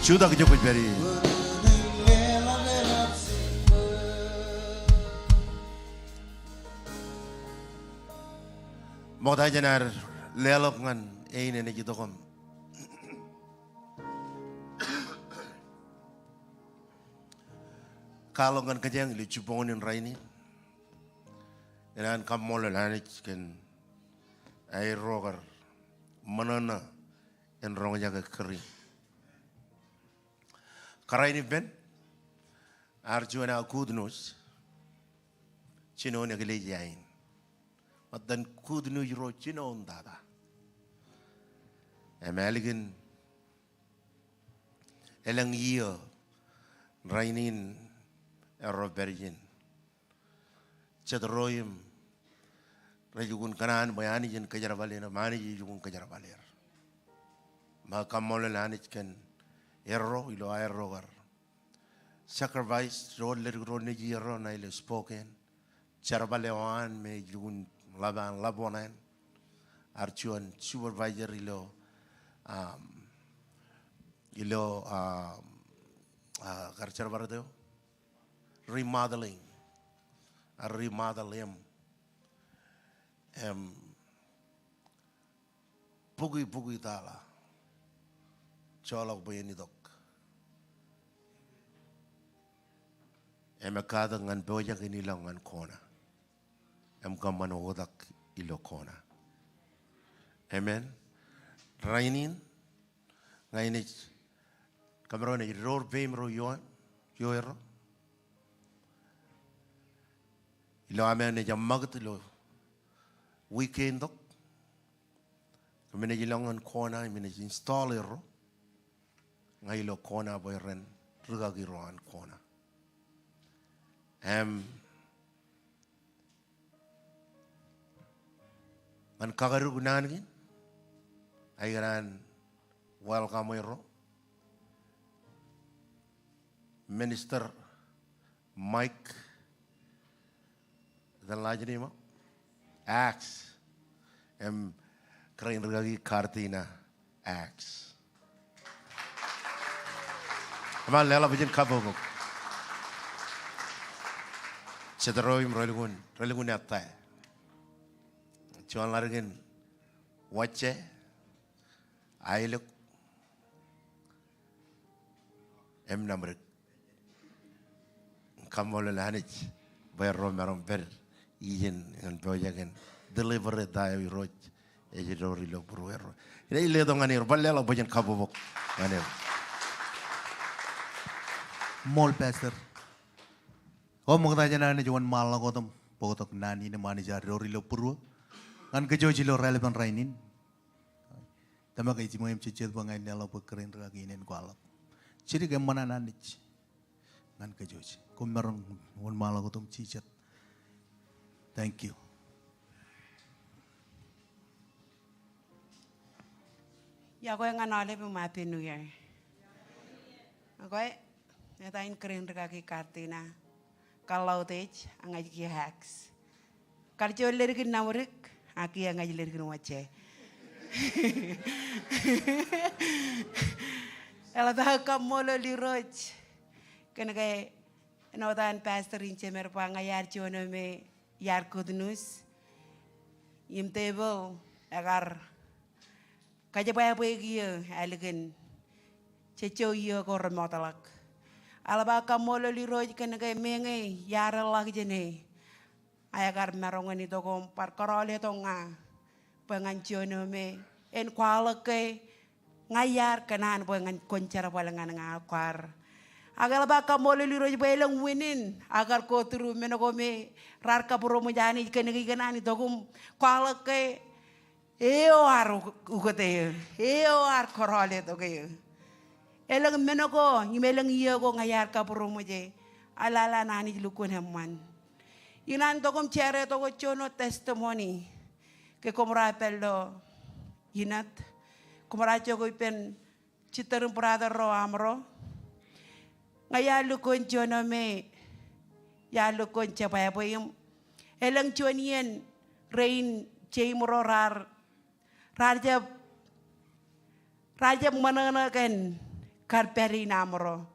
Jutak ijo kwōj pād ie. Ṃokta jān ad leḷọk ñan e in enaaj itok im kwaḷọk ñan kōjeañ ilo jibboñōn in rainin. Enaaj kaṃṃoolol Anij kōn aerro kar ṃōṇōṇō en roñjake kūr in. Kōrā in ippān, ear juon aō good news jinoin eklejia in. Ṃōttan good news ro jinoin tata. Im ālikin elōñ iiō rainin erro pād ijin. Jet ro im rej lukkuun kōṇaan bwe Anij en kōjerbal er im Anij ej lukkuun kōjerbal er. Im kaṃṃoolol Anij kōn erro ilo aerro kar sacrifice ro, ledik ro nejierro ṇa ilo Spokane. Jerbal eo an me ej lukkuun ḷap an, ḷap oṇāān. Ear juon supervisor ilo, um, ilo, um, uh, kar jerbal eo remodeling, a remodel im, im bukwi, bukwi tala joḷọk bwe en itok. Im ekkatak ñan pojak in ilọk ñan kona. Im kōṃṃan oktak ilo kona. Amen. Rainin, ña inaaj kōmro naaj door peiṃ ro ioon, ioerro. Ilo ami naaj eṃṃakūt ilo weekend tok. Kōm naaj ilọk ñan kona, im inaaj install erro ña ilo kona bwe ren rūkaki ro an kona. Im ñan kakaduk naan kein, ikōṇaan welcome erro. Minister Mike, etan last name eo? Axe. Im kōrā in rūkaki Kartina Axe. Eṃṃan leḷọk bwijin kabbokbok. Jet ro im relukkuun, relukkuun ettā. Juon ḷaddik in wajje, aelōk, im nōṃdik. Kaṃṃoolol Anij bwe erro maroñ pād ijin ñan pojak in deliver e ta eo Irooj ej door ilo būruerro. Inaaj letok ñan er, bar leḷọk bwijin kabbokbok ñan er. Ṃool, Pastor. Koṃṃokta jān Anij wōnṃaanḷọk wōt im bōktok naan in im Anij ear door ilo būruō ñan kōjwōj ilo raelepin rainin. Tōmak ej jiṃwe im jejjet bwe ña in leḷọk bwe kōrā in rūkaki in en kwaḷọk. Jidik eṃṃan an Anij ñan kōjwōj. Koṃ maroñ wōnṃaanḷọk wōt im jijet. Thank you. Iọkwe ñan aolep im Happy New Year. Iọkwe, etan in kōrā in rūkaki Kartina. Kar ḷọk ej, ak ña ij kiiō Axe. Kar juon ledik in nōṃdik, ak kiiō ña ij ledik in wajje. Eḷap aō kaṃṃoolol Irooj kōn ke āinwōt an pastor in jemed ba ña iar juon eo me iar good news. Im tepil ekar kōjebwābwe kiiō ālikin jejjo iiō ko remootḷọk. Eḷap aō kaṃṃoolol Irooj kōn ke meñe iar eḷḷọk jāne, ak ekar maroñ in itok im bar kōrọọl etok ña bwe ñan juon eo me en kwaḷọk ke ña iar kōṇaan bwe ñan kwōn jerbal ñan ña kwaar. Ak eḷap aō kaṃṃoolol Irooj bwe elōñ wūnin ak kar go through men ko me raar kabūroṃōj Anij kōn ke ikōṇaan itok im kwaḷọk ke eo ear uk-, ukōt eō. Eo ear kōrọọl etok eō. Elōñ men ko, im elōñ iiō ko ña iar kabūroṃōje. Ak lale an Anij lukkuun eṃṃan. Ikōṇaan tok im share tok juon wōt testimony. Ke koṃro pād ilo inōt. Koṃro jokwe ippān sister im brother ro amro. Ña iar lukkuun juon eo me iar lukkuun jebwābwe im elōñ juon iien rein jeimro raar, raar jab, raar jab ṃōṇōṇō kōn kar pād in aṃro.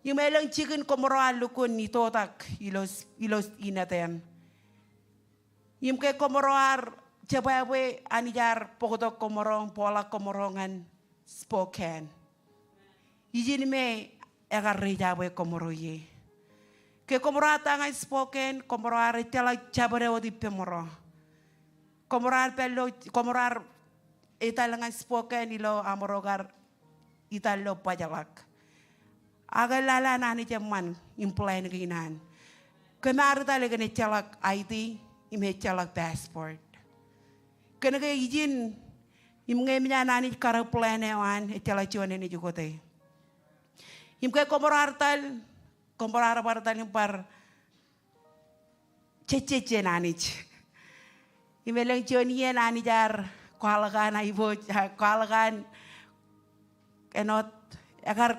Im elōñ jikin koṃro ar lukkuun itoitak ilo, ilo inōt eṇ. Im ke koṃro ar jebwābwe Anij ear bōktok koṃro, bōkḷọk koṃro ñan Spokane. Ijin me ekar rej jabwe koṃro ie. Ke koṃro ar ta ñan Spokane, koṃro ar ejjeḷọk jabdewōt ippemro. Koṃro ar pād ilo, koṃro ar etal ñan Spokane ilo aṃro kar etal ilo bajḷọk. Ak lale an Anij eṃṃan im plan kein an. Kōm ar etal ekōn ejjeḷọk I D im ejjeḷọk passport. Kōnke ijin im ñe emōj an Anij kar plan eo an, ejjeḷọk juon enaaj ukōte. Im ke koṃro ar etal, koṃro ar bar etal im bar jejjej jān Anij. Im elōñ juon iien Anij ear kwaḷọk an aiboojoj, kwaḷọk an āinwōt, ekar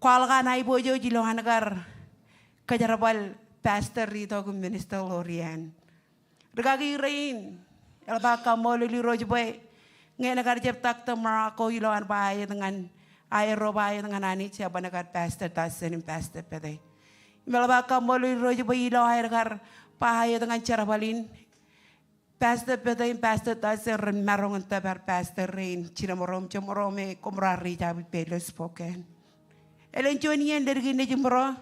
kwaḷọk an aiboojoj ilowaan kar kōjerbal Pastor Ritok im Minister Lorian. Rikaki rein, eḷap aō kaṃṃoolol Irooj bwe ñe en kar jab Doctor Morocco ilowaan ba aet ñan, aerro ba aet ñan Anij, eban kar Pastor Dodson im Pastor Pete. Im eḷap aō kaṃṃoolol Irooj bwe ilo aer kar ba aet ñan jerbal in, Pastor Pete im Pastor Dodson ren maroñ in tōpar pastor rein, jiljilimro im jiljilimro me koṃro ar ri jab ippān ilo Spokane. Elōñ juon iien ledik in nejimro,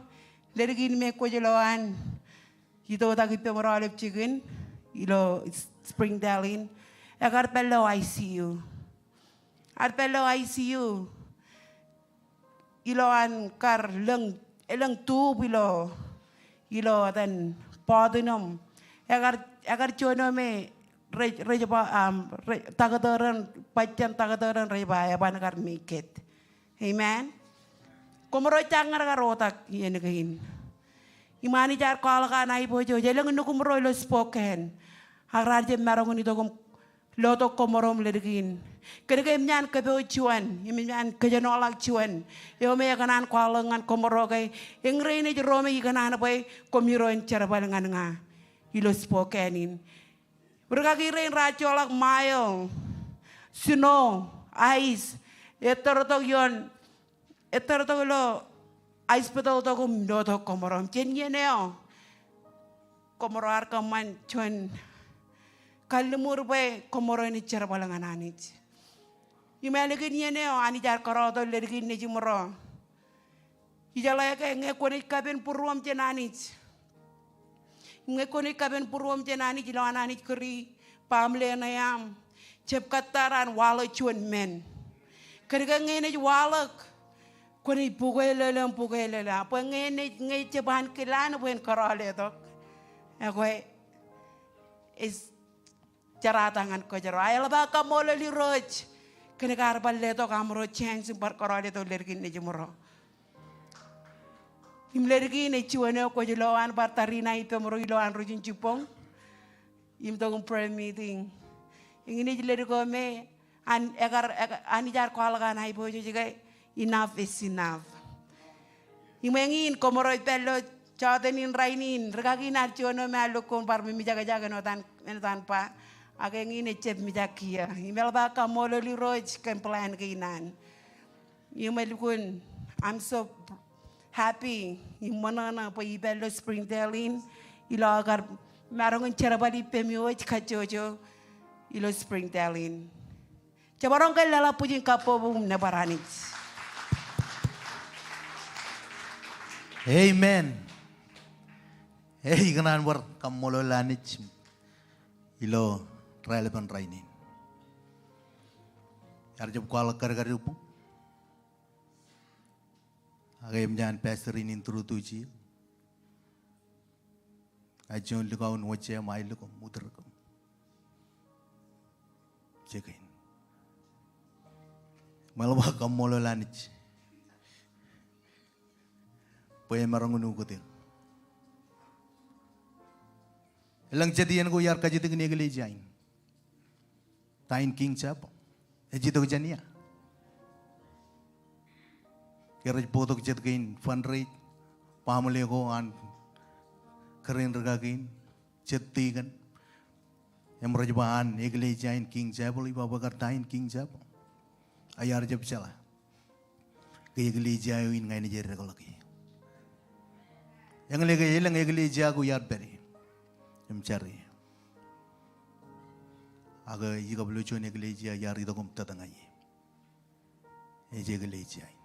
ledik in me kwōj lo an itoitak ippemro aolep jikin ilo Springdale in, ekar pād ilo I C U. Ar pād ilo I C U ilowaan kar lōñ, elōñ tube ilo, ilo etan bọọt in im ekar, ekar juon eo me rej, rej ba, um, rej, taktō rein, bajjān taktō rein rej ba eban kar make it. Amen. Koṃro jañin kar otak iien kein. Im Anij ear kwaḷọk an aiboojoj, elōñ nukumro ilo Spokane. Ak raar jab maroñ in itok im lotok koṃro im ledik in. Kōnke eṃōj an kōpooj juon, eṃōj an kōjenoḷọk juon. Eo me ekōṇaan kwaḷọk ñan koṃro ke, eñin rej ro me ikōṇaan bwe koṃiro en jerbal ñan ña ilo Spokane in. Rikaki rein raar joḷọk mile, snow, ice, ettōrtok ioon, ettōrtok ilo hospital tok im lotok koṃro. Im jān iien eo, koṃro ar kōṃṃan juon kalliṃur bwe koṃro en jerbal ñan Anij. Im ālikin iien eo, Anij ear kōrọọltok ledik in nejimro. Ijeḷā ke ñe kwōnaaj kapen būruōṃ jān Anij. Ñe kwōnaaj kapen būruōṃ jān Anij, ilowaan Anij kūri baaṃle ṇe aṃ, jab kōttar an waḷọk juon men. Kōnke ñe enaaj waḷọk, kwōnaaj bukwelōlō im bukwelōlō. Bwe ñe enaaj, ñe ejab ankilaan bwe en kōrọọl letok, ekwe ej jerata ñan kōjro. Ak eḷap aō kaṃṃoolol Irooj kōnke ear bar letok aṃro chance im bar kōrọọl letok ledik in nejimro. Im ledik in ej juon eo kwōj lo an bar tariṇae ippemro ilowaan rijin jibboñ im itok im prayer meeting. Eñin ej ledik eo me an ekar, ekar, Anij ear kwaḷọk an aiboojoj ke enough is enough. Im eñin koṃro ej pād ilo jọteen in rainin, rikaki in ear juon eo me ear lukkuun bar mimijakjak āinwōt an, āinwōt an ba. Ak eñin ejab mijak kiiō. Im eḷap aō kaṃṃoolol Irooj kōn plan kein an. Im elukkuun, I'm so happy im ṃōṇōṇō bwe ipād ilo Springdale in, ilo aō kar maroñ in jerbal ippemi wōj kajjojo ilo Springdale in. Jemaroñ ke leḷọk bwijin kabbokbok im nōbar Anij. Amen. Ej ikōṇaan bar kaṃṃoolol Anij ilo raelepin rainin. Iar jab kwaḷọk kadkadjubboñ. Ak eṃōj an pastor in introduce eō. Ak juon likao in wōj im aelōñ im utrōk im jekān. Im eḷap aō kaṃṃoolol Anij bwe emaroñ in ukōt eō. Elōñ jet iien ko iar kajjitōk in eklejia in. Ta in King Chapel. Ej itok jān ia? Ke rej bōktok jet kein fundraise, baaṃle ko an kōrā in rikaki in, jet tikōn. Im rej ba an eklejia in King Chapel, iba bwe kar ta in King Chapel. Ak iar jab jeḷā. ke eklejia eo in ña inaaj eddekḷọk ie. Eñin ke elōñ eklejia ko iar pād ie im jar ie. Ak ij kab ilo juon eklejia iar itok im tōt ña ie. Ej eklejia in.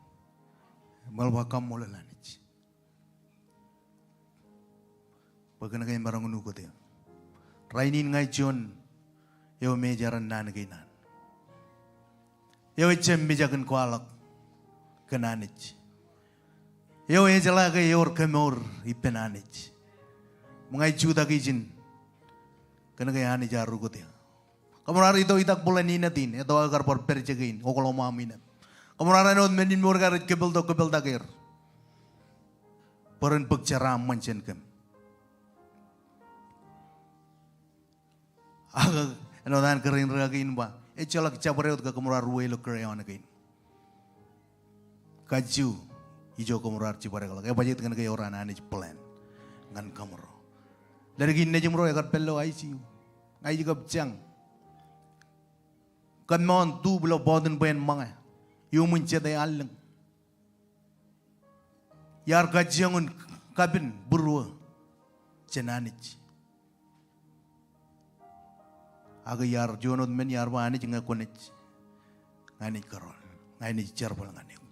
Im eḷap aō kaṃṃoolol Anij bwe kōn ke emaroñ in ukōt eō. Rainin ña ij juon eo me ej errā naan kein an. Eo ejjab mijak in kwaḷọk kōn Anij. Eo ejeḷā ke ewōr kemour ippān Anij. Im ña ij jutak ijin kōn ke Anij ear ukōt eō. Kōmro ar itok itak bōlen inōt in, etto aō kar bar pād ijeke in, Oklahoma im inōt. Kōmro ar āinwōt men in mour ke rej kōpeḷḷọk, kōpeḷḷọk er bwe ren bōk jeraaṃṃan jān kōm. Ak āinwōt an kōrā in rikaki in ba, ejjeḷọk jabdewōt ke kōmro ar uwe ilo kōrā eo an kein. Kajju ijo kōmro ar jibadekḷọk. Ebajjeet kōn ke ewōr an Anij plan ñan kōmro. Ledik in nejimro ekar pād ilo I C U. Ña ij kab jañ. Kōm mour tube ilo bọtin bwe en ṃōñā. Iuṃwin jete allōñ. Iar kajjioñ in kapin būruō jān Anij. Ak iar juon wōt men iar ba Anij ñe kwōnaaj, ña inaaj kōrọọl, ña inaaj jerbal ñan eok.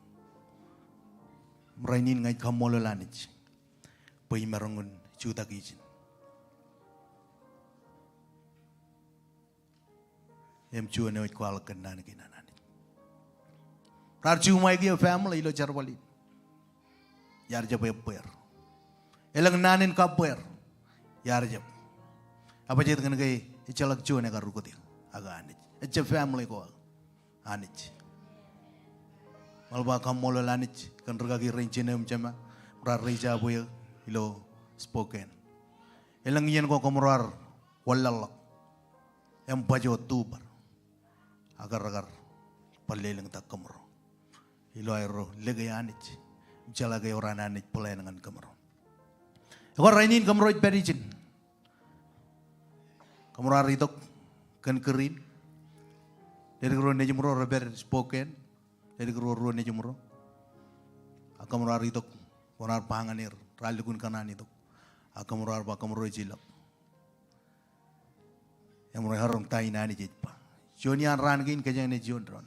Rainin ña ij kaṃṃoolol Anij bwe imaroñ in jutak ijin. Im juon eo ej kwaḷọk kōn naan kein an Anij. Raar juṃae kiiō family ilo jerbal in. Iar jab ebbweer. Elōñ naan in kabbweer. Iar jab. Ebajjeet kōn ke ejjeḷọk juon ekar ukōt eō. Ak Anij. Ejjab family ko aō. Anij. Im eḷap aō kaṃṃoolol Anij kōn rikaki rein jinō im jema raar reach out bwe ilo Spokane. Elōñ iien ko kōmro ar wanlaḷḷọk im baj wōt tube bar. Ak rekar bar lelōñtak kōmro ilo aerro lōke Anij im jeḷā ke ewōr an Anij plan ñan kōmro. Ekwe rainin kōmro ej pād ijin. Kōmro ar itok kōn kūr in. Ledik ruo nejimro rej pād Spokane. Ledik ruo, ruo nejimro. Ak kōmro ar itok, kwōn ar ba ñan er, raar lukkuun kōṇaan itok. Ak kōmro ar ba kōmro ej ilọk. Im rej roñ ta in Anij ej ba. Juon iaan raan kein kōjeañ naaj juon doon.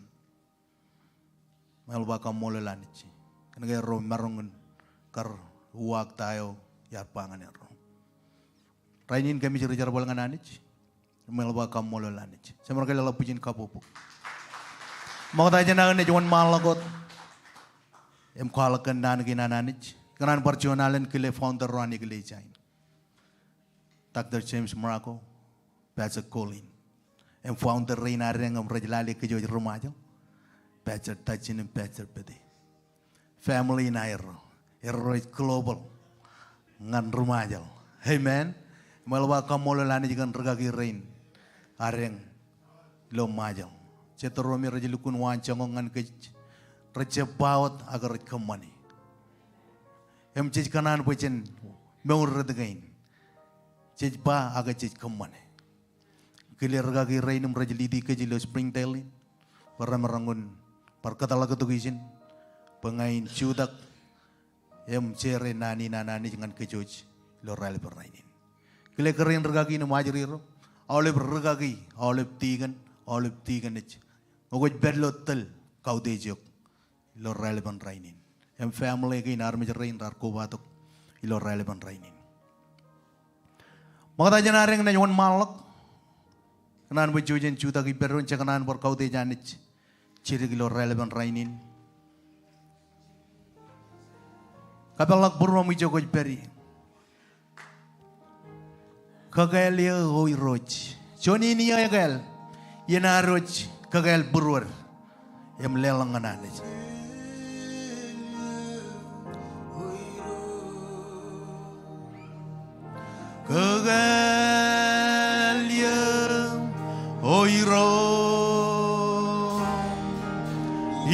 Im eḷap aō kaṃṃoolol Anij kōn ke erro maroñ in kar uwaak ta eo iar ba ñan erro. Rainin kōmij ri jerbal ñan Anij. Im eḷap aō kaṃṃoolol Anij. Jeṃḷọk ke eḷap bwijin kabbokbok. Ṃokta jān aō naaj wōnṃaanḷọk wōt im kwaḷọk kōn naan kein an Anij. Kōṇaan bar juon alen kile founder ro an eklejia in. Doctor James Morocco, Pastor Colin. Im founder rein adeañ im rej lale kōj wōj ri Ṃajeḷ. Pastor Tajin im Pastor Pete. Family in aerro. Erro ej global. Ñan ri Ṃajeḷ. Amen. Im eḷap aō kaṃṃoolol Anij kōn rikaki rein adeañ ilo Ṃajeḷ. Jet ro me rej lukkuun waan joñak ñan kōj. Rej jab ba wōt ak rej kōṃṃane. Im jej kōṇaan bwe jen mour rot kein. Jej ba ak jej kōṃṃane. Kile rikaki rein im rej lead kōj ilo Springdale in. Bwe remaroñ in bar kōtḷọk tok ijin. Bwe ña in jutak im share naan in an Anij ñan kōj wōj ilo raelepin rainin. Kile kōrā in rikaki in im ajri ro. Aolep rikaki, aolep tikōn, aolep tikōn ej. Ñe kwōj pād ilo tōl kautiej eok ilo raelepin rainin. Im family kein armej rein raar kobatok ilo raelepin rainin. Ṃokta jān adeañ naaj wōnṃaanḷọk. Kōṇaan bwe jen jutak ippān doon, jej kōṇaan bar kautiej Anij jidik ilo raelepin rainin. Kapeḷḷọk būruōṃ ijo kwōj pād ie. Kakāāl eō O Irooj. Juon in iiō ekāāl. Iien ad wōj kakāāl būruod im leḷọk ñan Anij. Kakāāl eō O Irooj.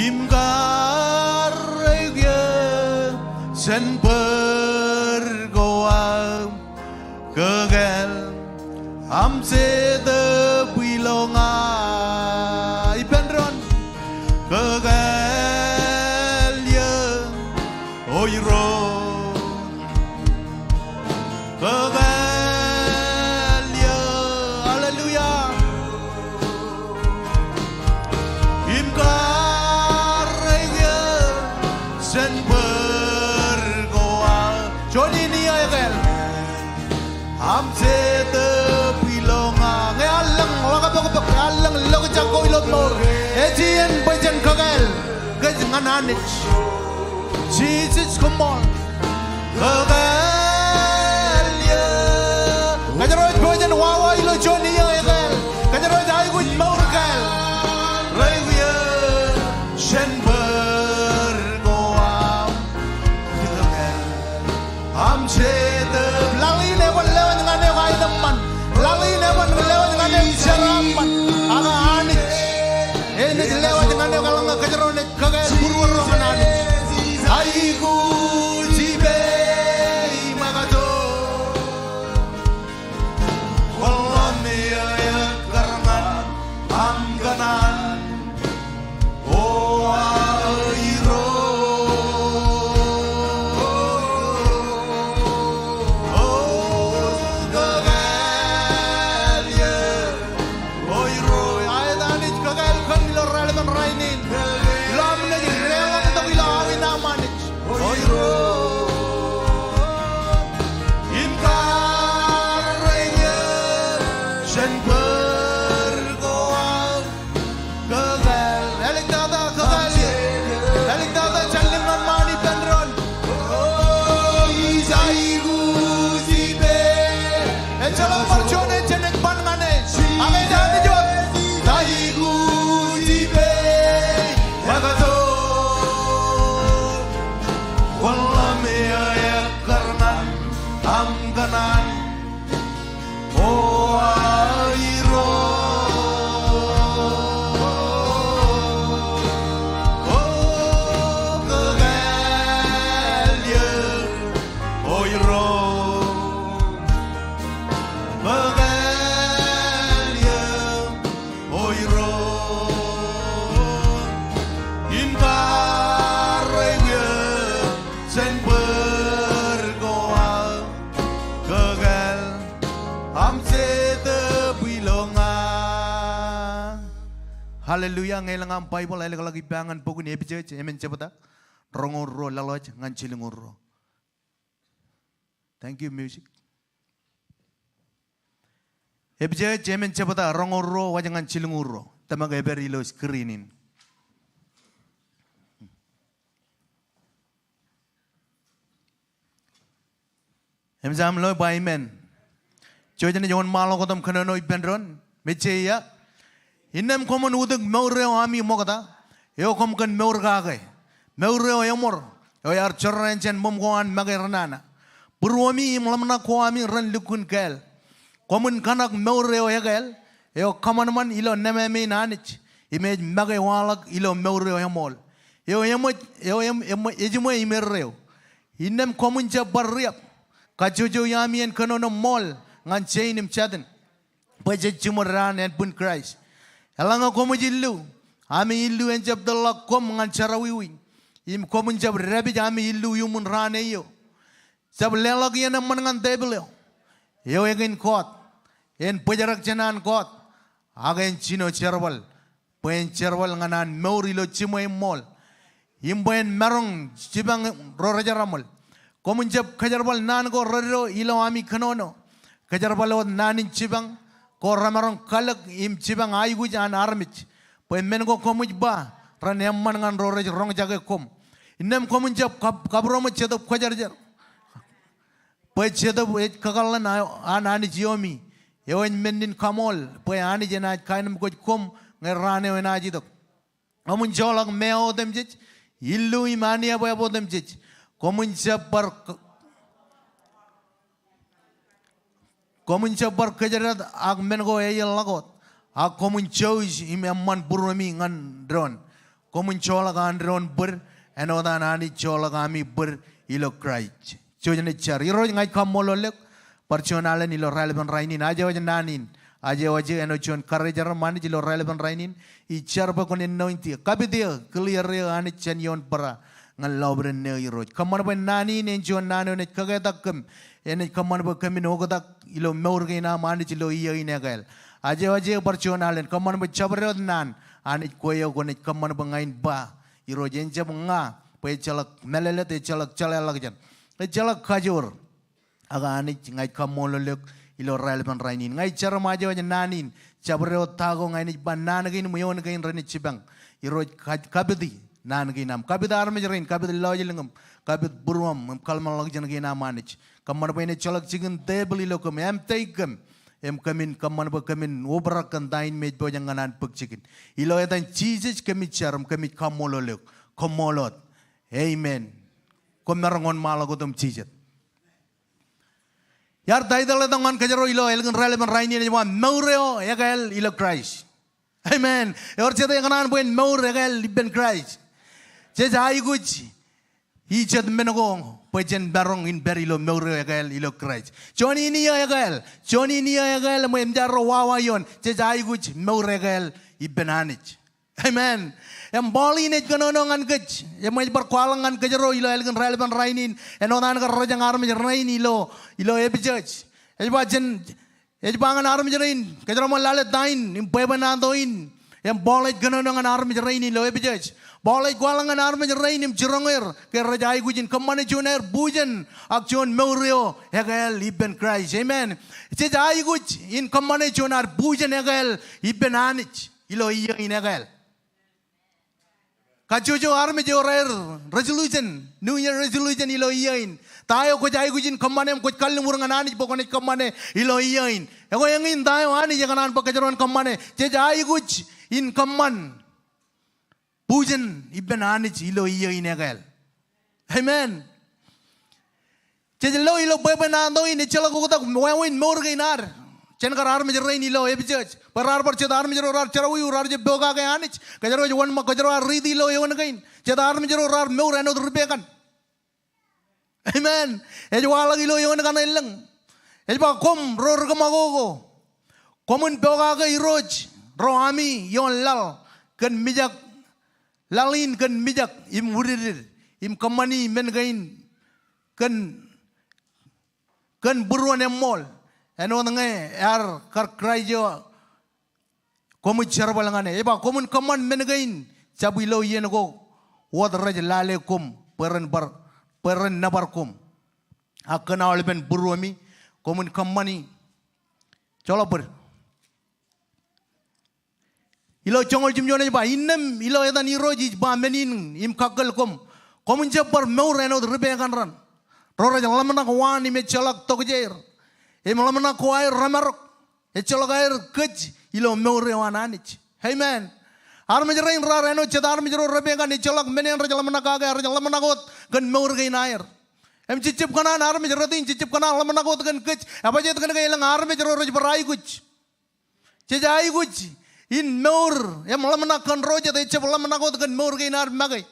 Im kar eok eō jān bōd ko aō. Kakāāl aṃ Jetōb ilo ña. Ippān doon. Kakāāl eō Anij. Jisōs, koṃṃool. Kōkāāl eō. Kōjro ej pojak in wawa ilo juon iiō ekāāl. Kōjro ej aikuj mour kāāl. Ri-kwe, jen bōd ko aṃ. Kōkāāl. Aṃ Jetōb. Laḷ in eban lewōj ñan eok aenōṃṃan. Laḷ in eban lewōj ñan eok jeraaṃṃan. Ak Anij enaaj lewōj ñan eok eḷaññe kōjro naaj kōkāāl būruorro ñan Anij. Aikuj ippān ṃōkaj. Kwōn ḷōmṇak ekkar ñan aṃ kōṇaan. O aō Irooj, o kōkāāl eō. O Irooj, aet Anij kōkāāl kōm ilo raelepin rainin. Ilo aṃ naaj deḷọñ tok ilo aō in aṃ Anij. O Irooj, im karreoik eō, jen bōd ko aō. Kōkāāl, āliktata kōkāāl eō. Āliktata jān limñan ṃaan ippān doon. O, ij aikuj ippān. Ejjeḷọk bar juon ej jenaaj ban ñan e. Ak ej Anij wōt. Aikuj ippān ṃōkaj. Kwōn ḷōmṇak ekkar ñan aṃ kōṇaan. O aō Irooj, o kōkāāl eō. O Irooj, kōkāāl eō. O Irooj, im karreoik eō, jen bōd ko aō. Kōkāāl aṃ Jetōb ilo ña. Hallelujah, ñe elōñ aṃ Baibōḷ, ālōkḷọk ippa ñan bok in Epesōs emān jebta, roñoul ruo, laḷ wōj ñan jilñuul ruo. Thank you, music. Epesōs emān jebta, roñoul ruo, wōj ñan jilñuul ruo. Tōmak epād ilo screen in. Im Sam lo ba amen. Jouj im ṃaḷọk wōt im kōnono ippān doon. Mejje ia. Innām koṃwin utōk mour eo ami ṃokta, eo koṃ kōn mour kake. Mour eo eṃor, eo ear jorrāān jān ṃōṃ ko an make renana. Būruemi im ḷōmṇak ko ami ren lukkuun kāāl. Koṃwin kōṇak mour eo ekāāl, eo kōṃanṃan ilo neme in Anij, im ej make waḷọk ilo mour eo eṃool. Eo eṃōj, eo eṃ-, eṃ-, ejiṃwe im erreo. Innām koṃwin jab bar riab. Kajjojo ami en kōnono ṃool ñan jein im jatin, bwe jej jiṃor raan ānbwin Kraist. Eḷaññe koṃij illu, ami illu en jab tōlḷọk koṃ ñan jerọwiwi, im koṃwin jab dāpij ami illu iuṃwin raan eo. Jab leḷọk iien eṃṃan ñan tepil eo, eo ekin kọọt, en bōjrak jān an kọọt, ak en jino jerbal, bwe en jerbal ñan an mour ilo jiṃwe im ṃool, im bwe en maroñ jipañ ro rejeraaṃṃan. Koṃwin jab kōjerbal naan ko reddo ilo ami kōnono. Kōjerbal wōt naan in jipañ ko remaroñ kalōk im jipañ aikuj an armej, bwe men ko koṃij ba ren eṃṃan ñan ro rej roñjake koṃ. Innām koṃwin jab kab-, kabūroṃōj Jetōb Kwōjarjar, bwe Jetōb ej kakōḷḷan a-, an Anij iomi, eo ej men in kaṃool, bwe Anij enaaj kaenōmkwōj koṃ ñe raan eo enaaj itok. Koṃwin joḷọk meoa otemjej, illu im anebwebwe otemjej. Koṃwin jab bar k-, koṃwin jab bar kōjdat ak men ko eḷḷọk wōt, ak koṃwin jouj im eṃṃan būruemi ñan doon. Koṃwin joḷọk an doon bōd, āinwōt an Anij joḷọk ami bōd ilo Kraist. Jouj im jar. Irooj, ña ij kaṃṃoolol eok bar juon alen ilo raelepin rainin. Aje waj naan in, aje waj āinwōt juon karijeraṃ Anij ilo raelepin rainin. Ij jar bwe kwōn anoint eō, kapit eō, clear eō Anij jān ioon bōra ñan lọpiden eo Irooj. Kōṃṃan bwe naan in en juon naan eo enaaj kōketak kōm, enaaj kōṃṃan bwe kōmin oktak ilo mour kein aṃ Anij ilo iiō in ekāāl. Aje waj eō bar juon alen, kōṃṃan bwe jabdewōt naan Anij kwe eo kwōnaaj kōṃṃan bwe ña in ba. Irooj, en jab ña, bwe ejjeḷọk mālōtlōt, ejjeḷọk jeḷāḷọkjeṇ, ejjeḷọk kajoor. Ak Anij, ña ij kaṃṃoolol eok ilo raelepin rainin. Ña ij jar im aje waj naan in, jabdewōt ta ko ña inaaj ba naan kein im eoon kein renaaj jipañ. Irooj, ka-, kapiti, naan kein aṃ. Kapit armej rein, kapit lọjilñōṃ, kapit būruōṃ, im kōḷmānḷọkjeṇ kein aṃ Anij. Kōṃṃan bwe en ejjeḷọk jikin tepil ilo kōm, amtake kōm, im kōmin kōṃṃan bwe kōmin obrak kōn ta in me ej pojak ñan an bōk jikin. Ilo etan Jisōs kōmij jar im kōmij kaṃṃoolol eok. Koṃṃool wōt. Amen. Koṃ maroñ wōnṃaanḷọk otem jijet. Iar taitōḷ eo tok ñan kōjro ilo ālikin raelepen rainin ej ba mour eo ekāāl ilo Kraist. Amen. Ewōr jet ekōṇaan bwe en mour ekāāl ippān Kraist. Jej aikuj i jet men ko bwe jen maroñ in pād ilo mour eo ekāāl ilo Kraist. Juon in iiō ekāāl. Juon in iiō ekāāl im eṃōj arro wawa ioon. Jej aikuj mour ekāāl ippān Anij. Amen. Im Paul in ej kōnono ñan kōj, im ej bar kwaḷọk ñan kōjro ilo ālikin raelepen rainin, āinwōt an kar rōjañ armej rein ilo, ilo Epesōs. Ej ba jān, ej ba ñan armej rein, kōjro ṃōk lale ta in, im bwebwenato in, im Paul ej kōnono ñan armej rein ilo Epesōs. Paul ej kwaḷọk ñan armej rein im jiroñ er, ke rej aikuj in kōṃṃane juon aer bujen, ak juon mour eo ekāāl ippān Kraist. Amen. Jej aikuj in kōṃṃane juon ad bujen ekāāl ippān Anij. Ilo iiō in ekāāl. Kajjojo armej ewōr aer resolution, New Year resolution ilo iiō in. Ta eo kwōj aikuj in kōṃṃane im kwōj kalliṃur ñan Anij bwe kwōnaaj kōṃṃane ilo iiō in. Ekwe eñin ta eo Anij ekōṇaan bwe kōjro en kōṃṃane. Jej aikuj in kōṃṃan bujen ippān Anij ilo iiō in ekāāl. Amen. Jej lo ilo bwebwenato in ejjeḷọk oktak wāween mour kein ad. Jān kar armej rein ilo Epesōs. Bwe raar bar jet armej ro raar jerọwiwi, raar jab pokake Anij. Kōjro ej wōnṃaanḷọk, kōjro ar riiti ilo eoon kein. Jet armej ro raar mour āinwōt ripekan. Amen. Ej waḷọk ilo eoon kaṇe elōñ. Ej ba koṃ ro ri kōṃakoko. Koṃwin pokake irooj ro ami ioon laḷ kōn mijak, laḷ in kōn mijak im wūdiddid, im kōṃṃani men kein kōn, kōn būruon eṃṃool, āinwōt ñe ear kar Kraist eo koṃij jerbal ñan e. Ej ba koṃwin kōṃṃan men kein jab ilo iien ko wōt rej lale koṃ bwe ren bar, bwe ren nōbar koṃ. Ak kōn aolepen būruemi koṃwin kōṃṃani. Joḷọk bōd. Ilo joñoul jimjuon ej ba, innām ilo etan Irooj ij ba men in im kakkōl koṃ. Koṃwin jab bar mour āinwōt ripekan ran. Ro rej ḷōmṇak waan im ejjeḷọk tokjāer. Im ḷōmṇak ko aer remarok. Ejjeḷọk aer kōj ilo mour eo an Anij. Amen. Armej rein raar āinwōt jet armej ro ripekan, ejjeḷọk men eṇ rej ḷōmṇak kake, rej ḷōmṇak wōt kōn mour kein aer. Im jej jab kōṇaan armej rot in, jej jab kōṇaan ḷōmṇak wōt kōn kōj, ebajeet kōn ke elōñ armej ro rej bar aikuj. Jej aikuj in mour im ḷōmṇak kōn ro jet ejjab ḷōmṇak wōt kōn mour kein ad make.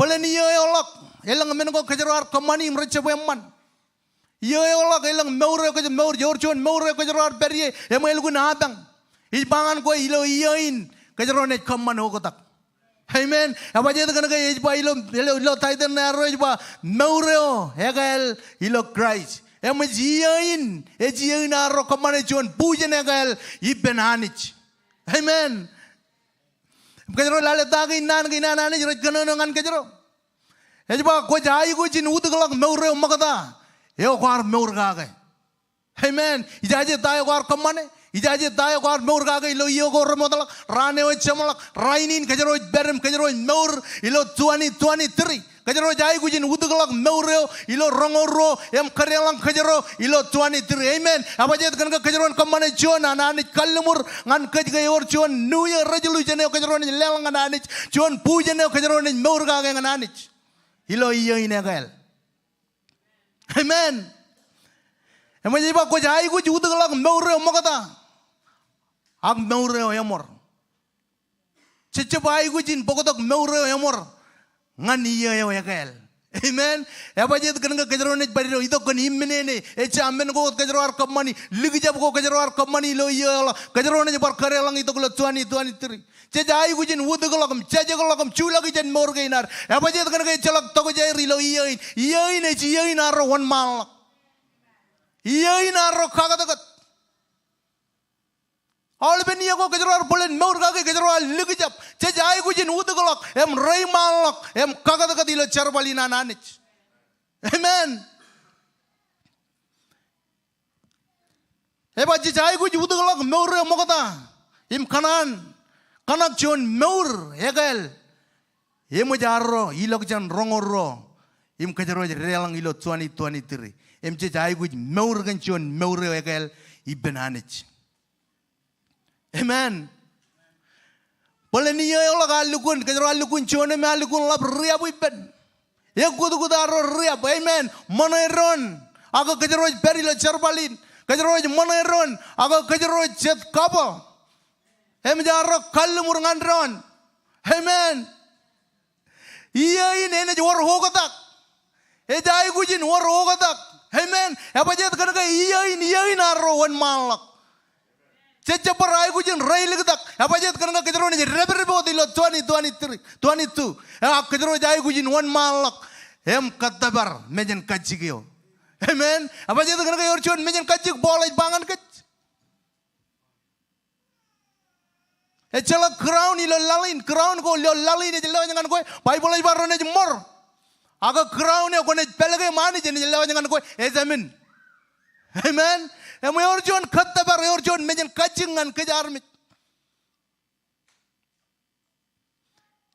Bōlen iiō eo ḷọk, elōñ men ko kōjro ar kōṃṃani im rejjab eṃṃan. Iiō eo ḷọk, elōñ mour eo kōj, mour, ewōr juon mour eo kōjro ar pād ie, im elukkuun apañ. Ij ba ñan kwe ilo iiō in, kōjro naaj kōṃṃan oktak. Amen. Ebajeet kōn ke ej ba ilo, ilo, ilo taitōl ṇe arro ej ba mour eo ekāāl ilo Kraist. Im ej iiō in, ej iiō in arro kōṃṃane juon bujen ekāāl ippān Anij. Amen. Im kōjro lale ta kein naan kein an Anij rej kōnono ñan kōjro. Ej ba kwōj aikuj in utōkḷọk mour eo ṃokta eo kwaar mour kake. Amen. Ijaje ta eo kwaar kōṃṃane. Ijaje ta eo kwaar mour kake ilo iiō ko remootḷọk. Raan eo ej jeṃḷọk. Rainin kōjro ej pād im kōjro ej mour ilo twenty twenty-three. Kōjro ej aikuj in utōkḷọk mour eo ilo roñoul ruo im kōdeḷọñ kōjro ilo twenty-three. Amen. Ebajeet kōn ke kōjro en kōṃṃane juon an Anij kalliṃur ñan kōj ke ewōr juon New Year resolution eo kōjro naaj leḷọk ñan Anij. Juon bujen eo kōjro naaj mour kake ñan Anij. Ilo iiō in ekāāl. Amen. Eṃōj ej ba kwōj aikuj utōkḷọk mour eo ṃokta ak mour eo eṃor. Jej jab aikuj in bōktok mour eo eṃor ñan iiō eo ekāāl. Amen. Ebajeet kōn ke kōjro naaj pād ilo itok kōn imminene. Ejja men ko wōt kōjro ar kōṃṃani. Likjab ko kōjro ar kōṃṃani ilo iiō eo ḷọk. Kōjro naaj bar kōdeḷọñ itok ilo twenty twenty-three. Jej aikuj in utōkḷọk im jejekḷọk im juḷọk ijeṇ mour kein ad. Ebajeet kōn ke ejjeḷọk tokjāer ilo iiō in. Iiō in ej iiō in arro wōnṃaanḷọk. Iiō in arro kakōtkōt. Aolepen iiō ko kōjro ar bōlen mour kake kōjro ar likjab. Jej aikuj in utōkḷọk im reiṃaanḷọk im kakōtkōt ilo jerbal in an Anij. Amen. Ej ba jej aikuj utōkḷọk mour eo ṃokta im kōṇaan kōṇak juon mour ekāāl eṃōj arro ilọk jān roñoul ruo im kōjro ej deḷọñ ilo twenty twenty-three. Im jej aikuj mour kōn juon mour eo ekāāl ippān Anij. Amen. Bōlen iiō eḷọk ear lukkuun, kōjro ear lukkuun juon im ear lukkuun ḷap riab ippān. Ekkutkut arro riab. Amen. Ṃōṇe doon. Ak kōjro ej pād ilo jerbal in. Kōjro ej ṃōṇe doon. Ak kōjro ej jet kaba. Im ej arro kalliṃur ñan doon. Amen. Iiō in enaaj wōr oktak. Ej aikuj in wōr oktak. Amen. Ebajjeet kōn ke iiō in, iiō in arro wōnṃaanḷọk. Jej jab bar aikuj in reiliktak. Ebajjeet kōn ke kōjro naaj dāpdep wōt ilo twenty twenty-three, twenty-two. Ak kōjro ej aikuj in wōnṃaanḷọk im kōttōpar mejānkajjik eo. Amen. Ebajjeet kōn ke ewōr juon mejānkajjik Paul ej ba ñan kōj. Ejjeḷọk crown ilo laḷ in, crown ko ilo laḷ in ej lewōj ñan kwe, Baibōḷ ej ba renaaj ṃor. Ak crown eo kwōnaaj pālōke im Anij enaaj lewōj ñan kwe, ejāmin. Amen. Im ewōr juon kōttōpar, ewōr juon mejānkajjik ñan kōj armej.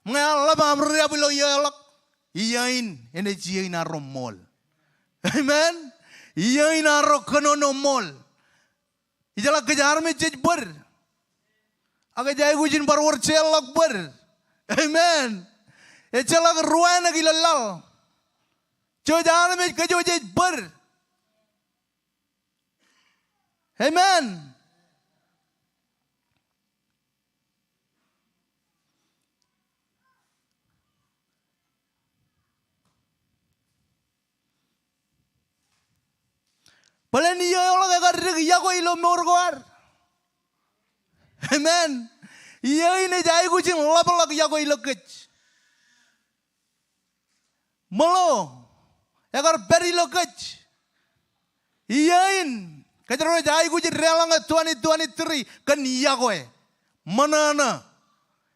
Ñe ear ḷap aṃ riab ilo iiō eḷọk, iiō in enaaj iiō in arro ṃool. Amen. Iiō in arro kōnono ṃool. Ejjeḷọk kōj armej jej bōd. Ak jej aikuj in bar wōr jeorḷọk bōd. Amen. Ejjeḷọk ruwainōk ilo laḷ. Jej armej kōj jej bōd. Amen. Bōlen iiō eḷọk ekar dik yokwe ilo mour ko ad. Amen. Iiō in ej aikuj in ḷapḷọk yokwe ilo kōj. Ṃōḷo, ekar pād ilo kōj. Iiō in, kōjro ej aikuj in deḷọñe twenty twenty-three kōn yokwe. Ṃōṇōṇō.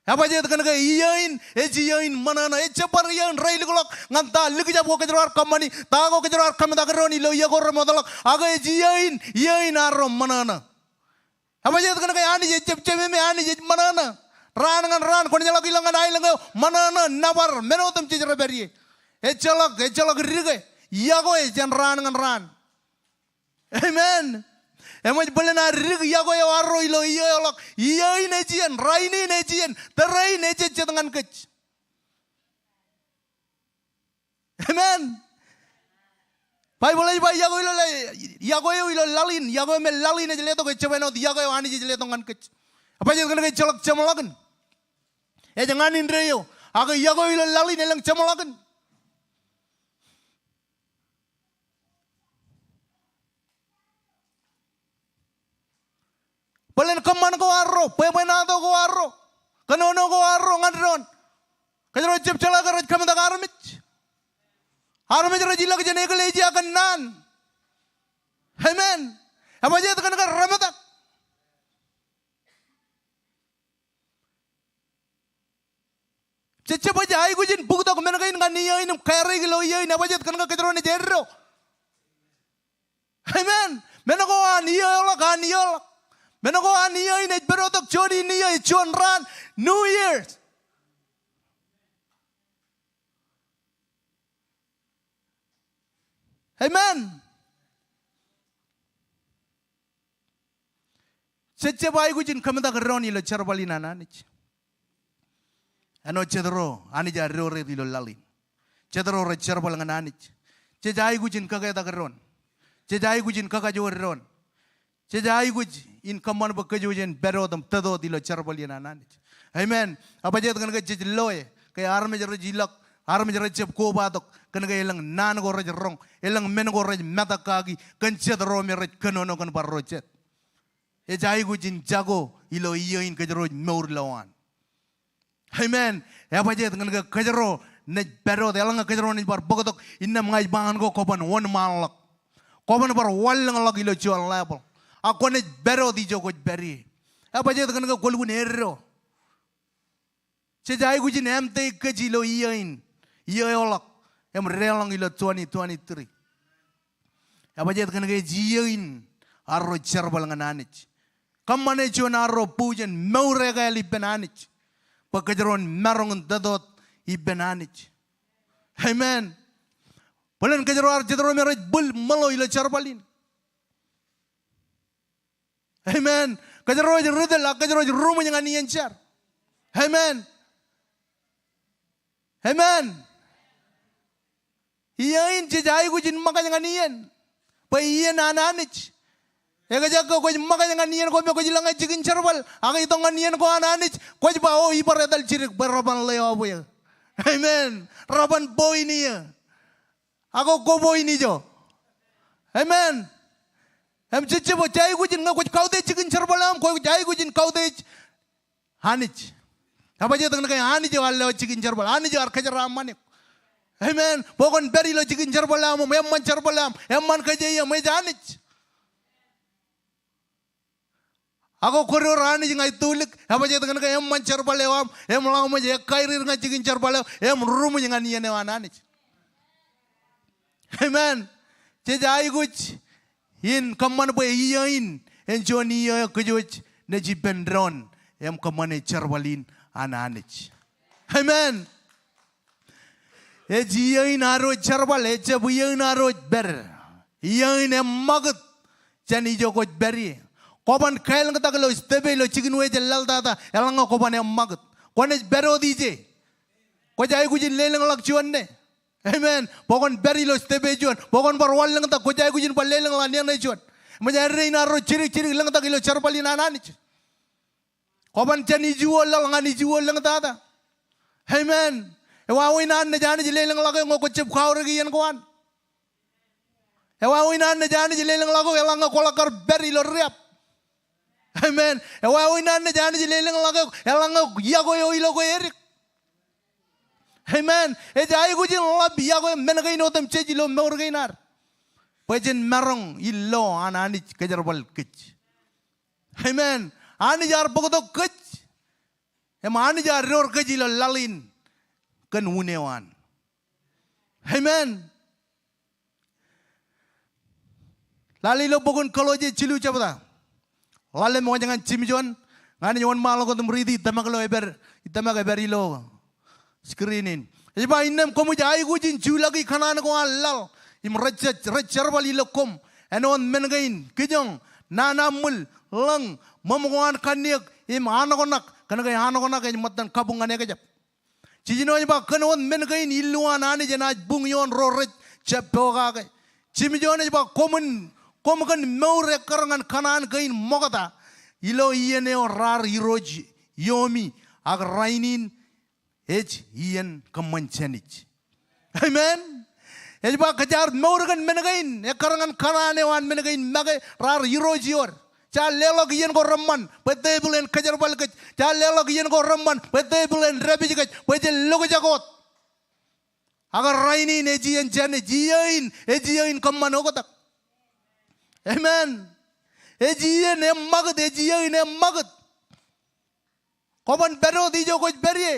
Ebajjeet kōn ke iiō in, ej iiō in ṃōṇōṇō. Ejjab bar iiō in reilikḷọk ñan ta likjab ko kōjro ar kōṃṃani, ta ko kōjro ar kōmetak doon ilo iiō ko remootḷọk. Ak ej iiō in, iiō in arro ṃōṇōṇō. Ebajjeet kōn ke Anij ejjab jemem, Anij ej ṃōṇōṇō. Raan ñan raan, kwōn jeḷā ke ilọk ñan aelōñ eo, ṃōṇōṇō, nōbar, men otemjej rej pād ie. Ejjeḷọk, ejjeḷọk dike. Yokwe jān raan ñan raan. Amen. Eṃōj bōlen ad dik yokwe eo arro ilo iiō eḷọk. Iiō in ej iien, rainin ej iien, tōre in ejejjet ñan kōj. Amen. Baibōḷ ej ba yokwe ilo la-, yokwe eo ilo laḷ in, yokwe me laḷ in ej letok ejjab āinwōt yokwe eo Anij ej letok ñan kōj. Ebajjeet kōn ke ejjeḷọk jeṃḷọkin. Ej ñan indeeo. Ak yokwe eo ilo laḷ in elōñ jeṃḷọkin. Bōlen kōṃṃan ko arro, bwebwenato ko arro, kōnono ko arro ñan doon. Kōjro ejjab jeḷā ke rej kōmetak armej. Armej rej ilọk jān eklejia kōn naan. Amen. Ebajjeet kōn ke remetak. Jej jab aikuj in bōktok men kein ñan iiō in im kāāreik ilo iiō in, ebajjeet kōn ke kōjro naaj eddo. Amen. Men ko an iiō eḷọk, an iiō eḷọk. Men ko an iiō in ej pād tok juon in iiō, ej juon raan, New Year's. Amen. Jej jab aikuj in kōmetak doon ilo jerbal in an Anij. Āinwōt jet ro Anij ear doret ilo laḷ in. Jet ro rej jerbal ñan Anij. Jej aikuj in kaketak doon. Jej aikuj in kakajoor doon. Jej aikuj in kōṃṃan bwe kōj wōj en pād wōt im tōt wōt ilo jerbal in an Anij. Amen. Ebajjeet kōn ke jej loe ke armej rej ilọk, armej rej jab kobatok, kōn ke elōñ naan ko rej roñ, elōñ men ko rej metak kaki kōn jet ro me rej kōnono kōn bar ro jet. Ej aikuj in jako ilo iiō in kōjro ej mour lowaan. Amen. Ebajjeet kōn ke kōjro naaj pād wōt, eḷaññe kōjro naaj bar bōktok, innām ña ij ba ñan ko kwōban wōnṃaanḷọk. Kwōban bar wanlōñḷọk ilo juon level. Ak kwōnaaj pād wōt ijo kwōj pād ie. Ebajjeet kōn ke kwōlukkuun eddo. Jej aikuj in emtek kōj ilo iiō in, iiō eḷọk, im deḷọñ ilo twenty twenty-three. Ebajjeet kōn ke ej iiō in arro jerbal ñan Anij. kōṃṃane juon arro bū jān mour ekāāl ippān Anij. Bwe kōjro en maroñ in tōtōt ippān Anij. Amen. Bōlen kōjro ar jet ro me rej bwil ṃōḷo ilo jerbal in. Amen. Kōjro ej ri tōl ak kōjro ej ruṃwij ñan iien jar. Amen. Amen. Iiō in jej aikuj in ṃōkaj ñan iien. Bwe iien an Anij. Ekōjak ke kwōj ṃōkaj ñan iien ko me kwōj lōñe jikin jerbal. Ak itok ñan iien ko an Anij. Kwōj ba o ibar etal jidik bwe reban ḷeo abwe. Amen. Reban point eō. Ak kwō point ijo. Amen. Im jejjab ej aikuj in ñe kwōj kautiej jikin jerbal eo aṃ, kwōj aikuj in kautiej Anij. Ebajjeet kōn ke Anij eo ear lewōj jikin jerbal. Anij eo ear kōjeraaṃṃan eok. Amen. Bwe kwōn pād ilo jikin jerbal eo aṃ, eṃṃan jerbal eo aṃ, eṃṃan kōjeiō im ej Anij. Ak kwō door Anij ña itulik, ebajjeet kōn ke eṃṃan jerbal eo aṃ, im ḷak ṃōj ekkairir ñan jikin jerbal eo, im ruṃwij ñan iien eo an Anij. Amen. Jej aikuj in kōṃṃan bwe iiō in en juon iiō eo kōjwōj naaj ippān doon im kōṃṃane jerbal in an Anij. Amen. Ej iiō in ad wōj jerbal, ejjab iiō in ad wōj pād. Iiō in eṃṃakūt jān ijo kwōj pād ie. Kwō ban kālōñtak ilo step eo ilo jikin wōj eo laḷtata, eḷaññe kwō ban eṃṃakūt. Kwōnaaj pād wōt ije. Kwōj aikuj in lelōñḷọk juon ṇe. Amen. Bwe kwōn pād ilo step eo juon. Bwe kwōn bar wanlōñtak, kwōj aikuj in bar lelōñḷọk ñan ṇe juon. Im ej adedein arro jidik jidik lōñtak ilo jerbal in an Anij. Kwō ban jān ijo laḷ ñan ijo lōñtata. Amen. Ewāween an naaj Anij lelōñḷọk eok ñe kwō jab kaorōk iien ko an. Ewāween an naaj Anij lelōñḷọk eok eḷaññe kwō ḷak kar pād ilo riab. Amen. Ewāween an naaj Anij lelōñḷọk eok eḷaññe yokwe eo ilo kwe edik. Amen. Ej aikuj in ḷap yokwe men kein otemjej ilo mour kein ad. Bwe jen maroñ in lo an Anij kōjerbal kōj. Amen. Anij ear bōktok kōj. Im Anij ear door kōj ilo laḷ in kōn un eo an. Amen. Lale ilo bok in Kolosse jilu jebta. Ḷalem wōj ñan jimjuon. Ña ij wōnṃaanḷọk wōt im riiti, itōmak ilo epād, itōmak epād ilo screen in. Ej ba, innām koṃij aikuj in juḷọki kōṇaan ko an laḷ im rej, rej jerbal ilo koṃ. Āinwōt men kein, kijoñ, nana ṃwil, ḷōñ, ṃōṃ ko an kanniōk, im anoknak, kōn ke anoknak ej ṃōttan kabuñ ñan ekjab. Jiljino ej ba, kōn wōt men kein illu an Anij enaaj buñ ioon ro rej jab pokake. Jimjuon ej ba, koṃwin, koṃ kōn mour ekkar ñan kōṇaan kein ṃokta. Ilo iien eo raar irooj ioomi, ak rainin ej iien kōṃṃan jānij. Amen. Ej ba kōj ar mour kōn men kein, ekkar ñan kōṇaan eo an men kein make raar irooj iood. Jaar leḷọk iien ko reṃṃan bwe tepil en kōjerbal kōj. Jaar leḷọk iien ko reṃṃan bwe tepil en dāpij kōj, bwe jen lokjak wōt. Ak rainin ej iien jānij, iiō in ej iiō in kōṃṃan oktak. Amen. Ej iien eṃṃakūt, ej iiō in eṃṃakūt. Kwō ban pād wōt ijo kwōj pād ie.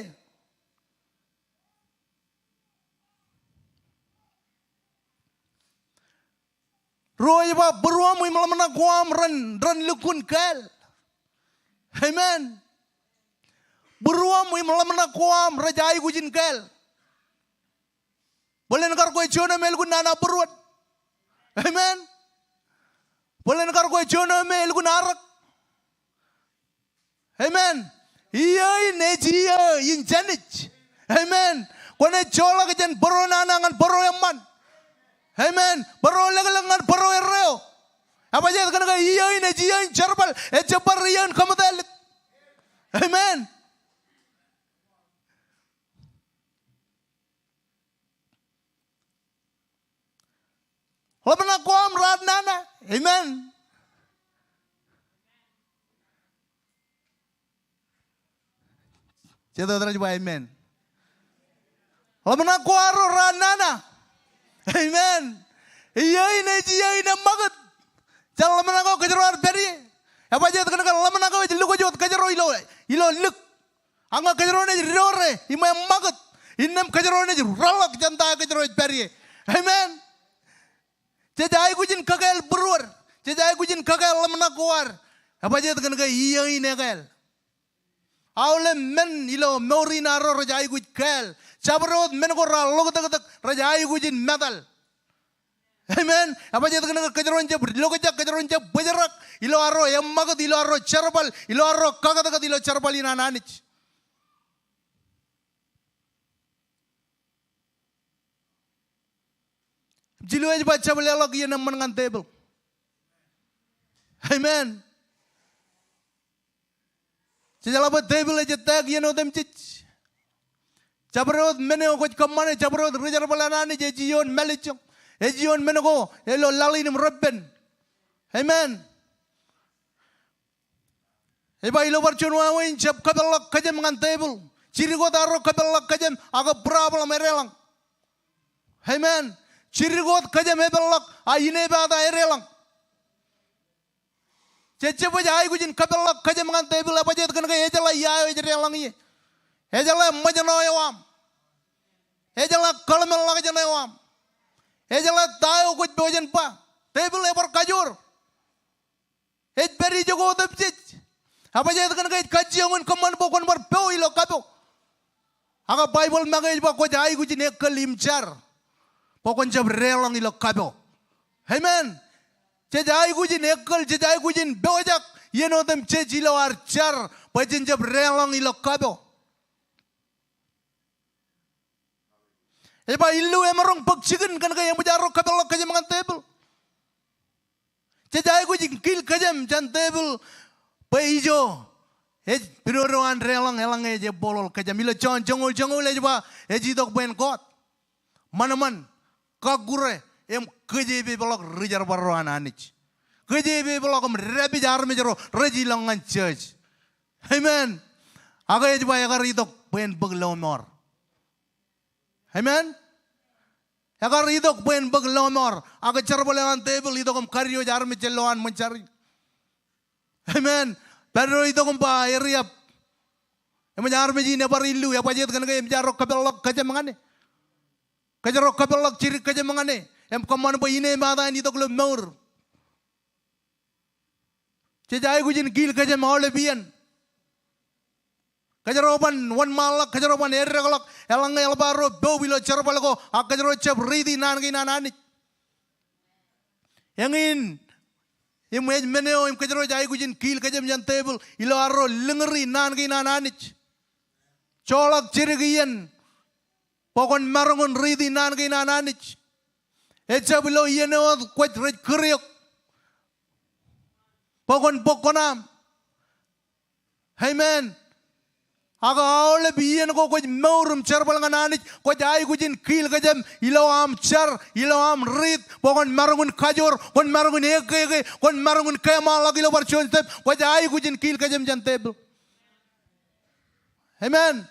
Ruo ej ba, būruōṃ im ḷōmṇak ko aṃ ren, ren lukkuun kāāl. Amen. Būruōṃ im ḷōmṇak ko aṃ rej aikuj in kāāl. Bōlen kar kwe juon eo me elukkuun nana būruod. Amen. Bōlen kar kwe juon eo me elukkuun arōk. Amen. Iiō in ej iiō in jānij. Amen. Kwōnaaj joḷọk jān bōro nana ñan bōro eṃṃan. Amen. Bōro ḷōklōk ñan bōro erreo. Ebajjeet kōn ke iiō in ej iiō in jerbal. Ejjab bar iiō in kōmtalik. Amen. Ḷōmṇak ko aṃ raar nana. Amen. Jet wōt rej ba amen. Ḷōmṇak ko arro raar nana. Amen. Iiō in ej iiō in eṃṃakūt jān ḷōmṇak eo kōjro ar pād ie. Ebajjeet kōn ke ḷōmṇak eo ej lukkuun wōt kōjro ilo, ilo lik. Ak ñe kōjro naaj dore im eṃṃakūt, innām kōjro naaj rōḷọk jān ta eo kōjro ej pād ie. Amen. Jej aikuj in kakāāl būruod. Jej aikuj in kakāāl ḷōmṇak ko ad. Ebajjeet kōn ke iiō in ekāāl. Aolep men ilo mour in arro rej aikuj kāāl. Jabdewōt men ko raar ḷoktōktōk rej aikuj in metal. Amen. Ebajjeet kōn ke kōjro en jab lokjak, kōjro en jab bōjrak ilo arro eṃṃakūt, ilo arro jerbal, ilo arro kakōtkōt ilo jerbal in an Anij. Jilu ej ba jab leḷọk iien eṃṃan ñan tepil. Amen. Jejeḷā bwe tepil ej attack iien otemjej. Jabdewōt men eo kwōj kōṃṃane, jabdewōt ri jerbal an Anij, ej ioon mālejjoñ. Ej ioon men ko ilo laḷ in im reppen. Amen. Ej ba ilo bar juon wāween jab kapeḷḷọk kōjām ñan tepil. Jidik wōt arro kapeḷḷọk kōjām ak problem edeḷọñ. Amen. Jidik wōt kōjām epeḷḷọk ak inepata edeḷọñ. Jej jab ej aikuj in kapeḷḷọk kōjām ñan tepil, ebajjeet kōn ke ejeḷā ia eo ej deḷọñ ie. Ejeḷā ṃōjṇọ eo aṃ. Ejeḷā kōḷmānḷọkjeṇ eo aṃ. Ejeḷā ta eo kwōj pojak in ba. Tepil ebar kajoor. Ej pād ijoko otemjej. Ebajjeet kōn ke ej kajjioñ in kōṃṃan bwe kwōn bar po ilo kapo. Ak Baibōḷ make ej ba kwōj aikuj in ekkal im jar bwe kwōn jab deḷọñ ilo kapo. Amen. Jej aikuj in ekkal, jej aikuj in pojak iien otemjej ilo ad jar bwe jen jab deḷọñ ilo kapo. Ej ba illu emaroñ bōk jikin kōn ke eṃōj arro kapeḷḷọk kōjām ñan tepil. Jej aikuj in kiil kōjām jān tepil bwe ijo ej pidodo an deḷọñ eḷaññe ej ebooḷoḷ kōjām. Ilo Jon joñoul joñoul ej ba ej itok bwe en kọọt, ṃanṃan, kakkure im kōjeepepḷọk ri jerbal ro an Anij. Kōjeepepḷọk im dāpij armej ro rej ilọk ñan church. Amen. Ak ej ba ekar itok bwe en bōk lọmọọr. Amen. Ekar itok bwe en bōk lọmọọr. Ak jerbal eo an tepil itok im kadiwōj armej jān lowaan ṃōn jar in. Amen. Pād ro itok im ba eriab. Eṃōj armej in ebar illu, ebajjeet kōn ke eṃōj arro kapeḷḷọk kōjām ñan e. Kōjro kapeḷḷọk jidik kōjām ñan e im kōṃṃan bwe inepata en itok ilo mour. Jej aikuj in kiil kōjām aolep iien. Kōjro ban wōnṃaanḷọk, kōjro ban eddekḷọk, eḷaññe eḷap arro poub ilo jerbal ko, ak kōjro jab riiti naan kein an Anij. Eñin, im ej men eo, im kōjro ej aikuj in kiil kōjām jān tepil, ilo arro lōñri naan kein an Anij. Joḷọk jidik iien, bwe kwōn maroñ in riiti naan kein an Anij. Ejab ilo iien eo wōt kwōj rej kūr eok bwe kwōn bōk kuṇaaṃ. Amen. Ak aolep iien ko kwōj mour im jerbal ñan Anij, kwōj aikuj in kiil kōjām ilo aṃ jar, ilo aṃ riit, bwe kwōn maroñ in kajoor, kwōn maroñ in ekkeke, kwōn maroñ in keṃaanḷọk ilo bar juon step, kwōj aikuj in kiil kōjām jān tepil. Amen.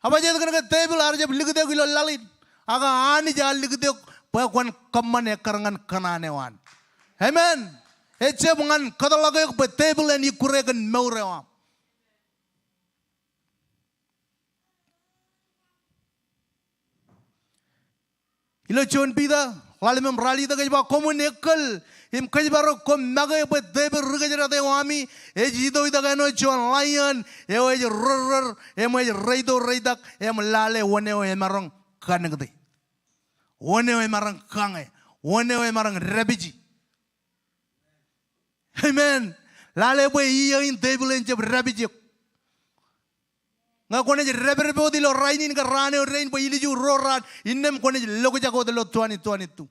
Ebajjeet kōn ke tepil ear jab likūt eok ilo laḷ in. Ak Anij ear likūt eok bwe kwōn kōṃṃan ekkar ñan kōṇaan eo an. Amen. Ejab ñan kōtḷọk eok bwe tepil en ikkure kōn mour eo aṃ. Ilo juon Piter, ḷalem im ralitōk ej ba, koṃwin ekkal im kōjparok koṃ make bwe tepil ri kōjdat eo ami ej itoitak āinwōt juon lion eo ej rōrrōr im ej reito reitak im lale wōn eo emaroñ kanōkte. Wōn eo emaroñ kañe. Wōn eo emaroñ dāpiji. Amen. Lale bwe iiō in tepil en jab dāpij eok. Ñe kwōnaaj dāpdep wōt ilo rainin ke raan eo dein bwe ilju ruo raan, innām kwōnaaj lokjak wōt ilo twenty twenty-two.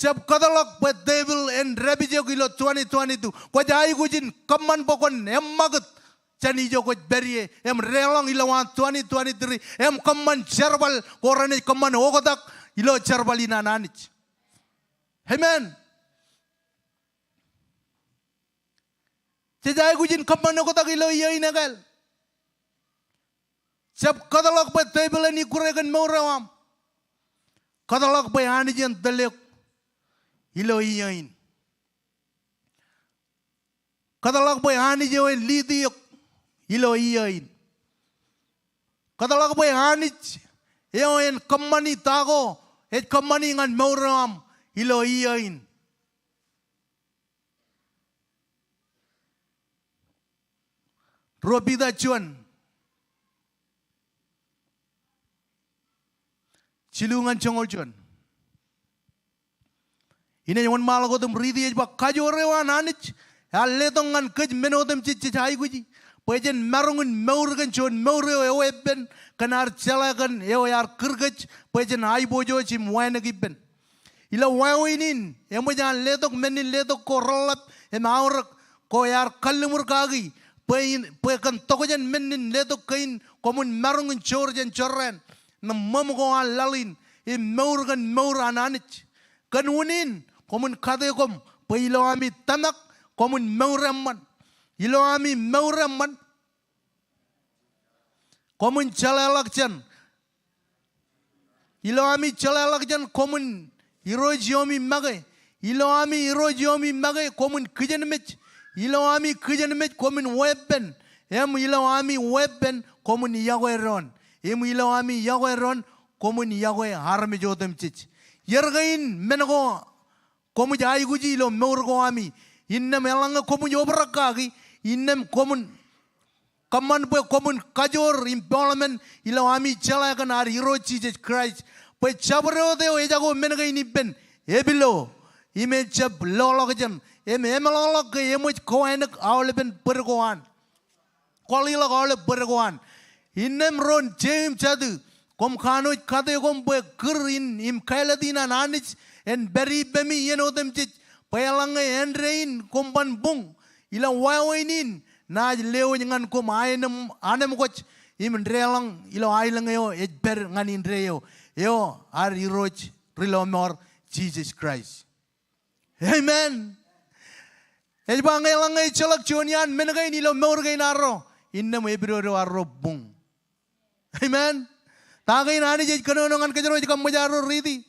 Jab kōtḷọk bwe tepil en dāpij eok ilo twenty twenty-two. Kwōj aikuj in kōṃṃan bwe kwōn eṃṃakūt jān ijo kwōj pād ie, im deḷọñ ilowaan twenty twenty-three, im kōṃṃan jerbal ko renaaj kōṃṃan oktak ilo jerbal in an Anij. Amen. Jej aikuj in kōṃṃan oktak ilo iiō in ekāāl. Jab kōtḷọk bwe tepil en ikkure kōn mour eo aṃ. Kōtḷọk bwe Anij en tōl eok ilo iiō in. Kōtḷọk bwe Anij eo en lead eok ilo iiō in. Kōtḷọk bwe Anij eo en kōṃṃani ta ko ej kōṃṃani ñan mour eo aṃ ilo iiō in. Ruo Piter juon. Jilu ñan joñoul juon. Inaaj wōnṃaanḷọk wōt im riiti, ej ba, kajoor eo an Anij ear letok ñan kōj men otemjej jej aikuji, bwe jen maroñ in mour kōn juon mour eo eweeppān kōn ad jeḷā kōn eo ear kūr kōj bwe jen aiboojoj im wānōk ippān. Ilo wāween in, eṃōj an letok men in letok ko reḷḷap im aorōk ko ear kalliṃur kaki, bwe in, bwe kōn tokjān men in letok kein koṃwin maroñ in joor jān jorrāān, im ṃōṃ ko an laḷ in, im mour kōn mour an Anij. Kōn unin, koṃwin kate koṃ, bwe ilo ami tōmak, koṃwin mour eṃṃan. Ilo ami mour eṃṃan, koṃwin jeḷāḷọkjeṇ. Ilo ami jeḷāḷọkjeṇ, koṃwin irooj iomi make. Ilo ami irooj iomi make, koṃwin kijenmej. Ilo ami kijenmej, koṃwin weeppān. Im ilo ami weeppān, koṃwin iọkwe doon. Im ilo ami iọkwe doon, koṃwin iọkwe armej otemjej. Iar kein men ko koṃij aikuji ilo mour ko ami. Innām eḷaññe koṃij obrak kaki, innām koṃwin kōṃṃan bwe koṃwin kajoor im poḷmān ilo ami jeḷā kōn ad Irooj Jisōs Kraist. Bwe jabdewōt eo ejako men kein ippān, epilo, im ejab loḷọkjeṇ, im emeḷọkḷọk ke eṃōj kowānōk aolepen bōd ko an. Kwaḷ ḷọk aolep bōd ko an. Innām ro jeim jatū, koṃ kanooj kate koṃ bwe kūr in im kāālōt in an Anij en pād ippemi iien otemjej. Bwe eḷaññe āindein koṃ ban buñ, ilo wāween in naaj lewōj ñan koṃ aenōṃ, anemkwōj im deḷọñ ilo aelōñ eo ej pād ñan indeeo, eo ad Irooj ri lọmọọr Jisōs Kraist. Amen. Ej ba ñe eḷaññe ejjeḷọk juon iaan men kein ilo mour kein arro, innām epidodo arro buñ. Amen. Ta kein Anij ej kōnono ñan kōjro, ej kaṃṃooj arro riiti.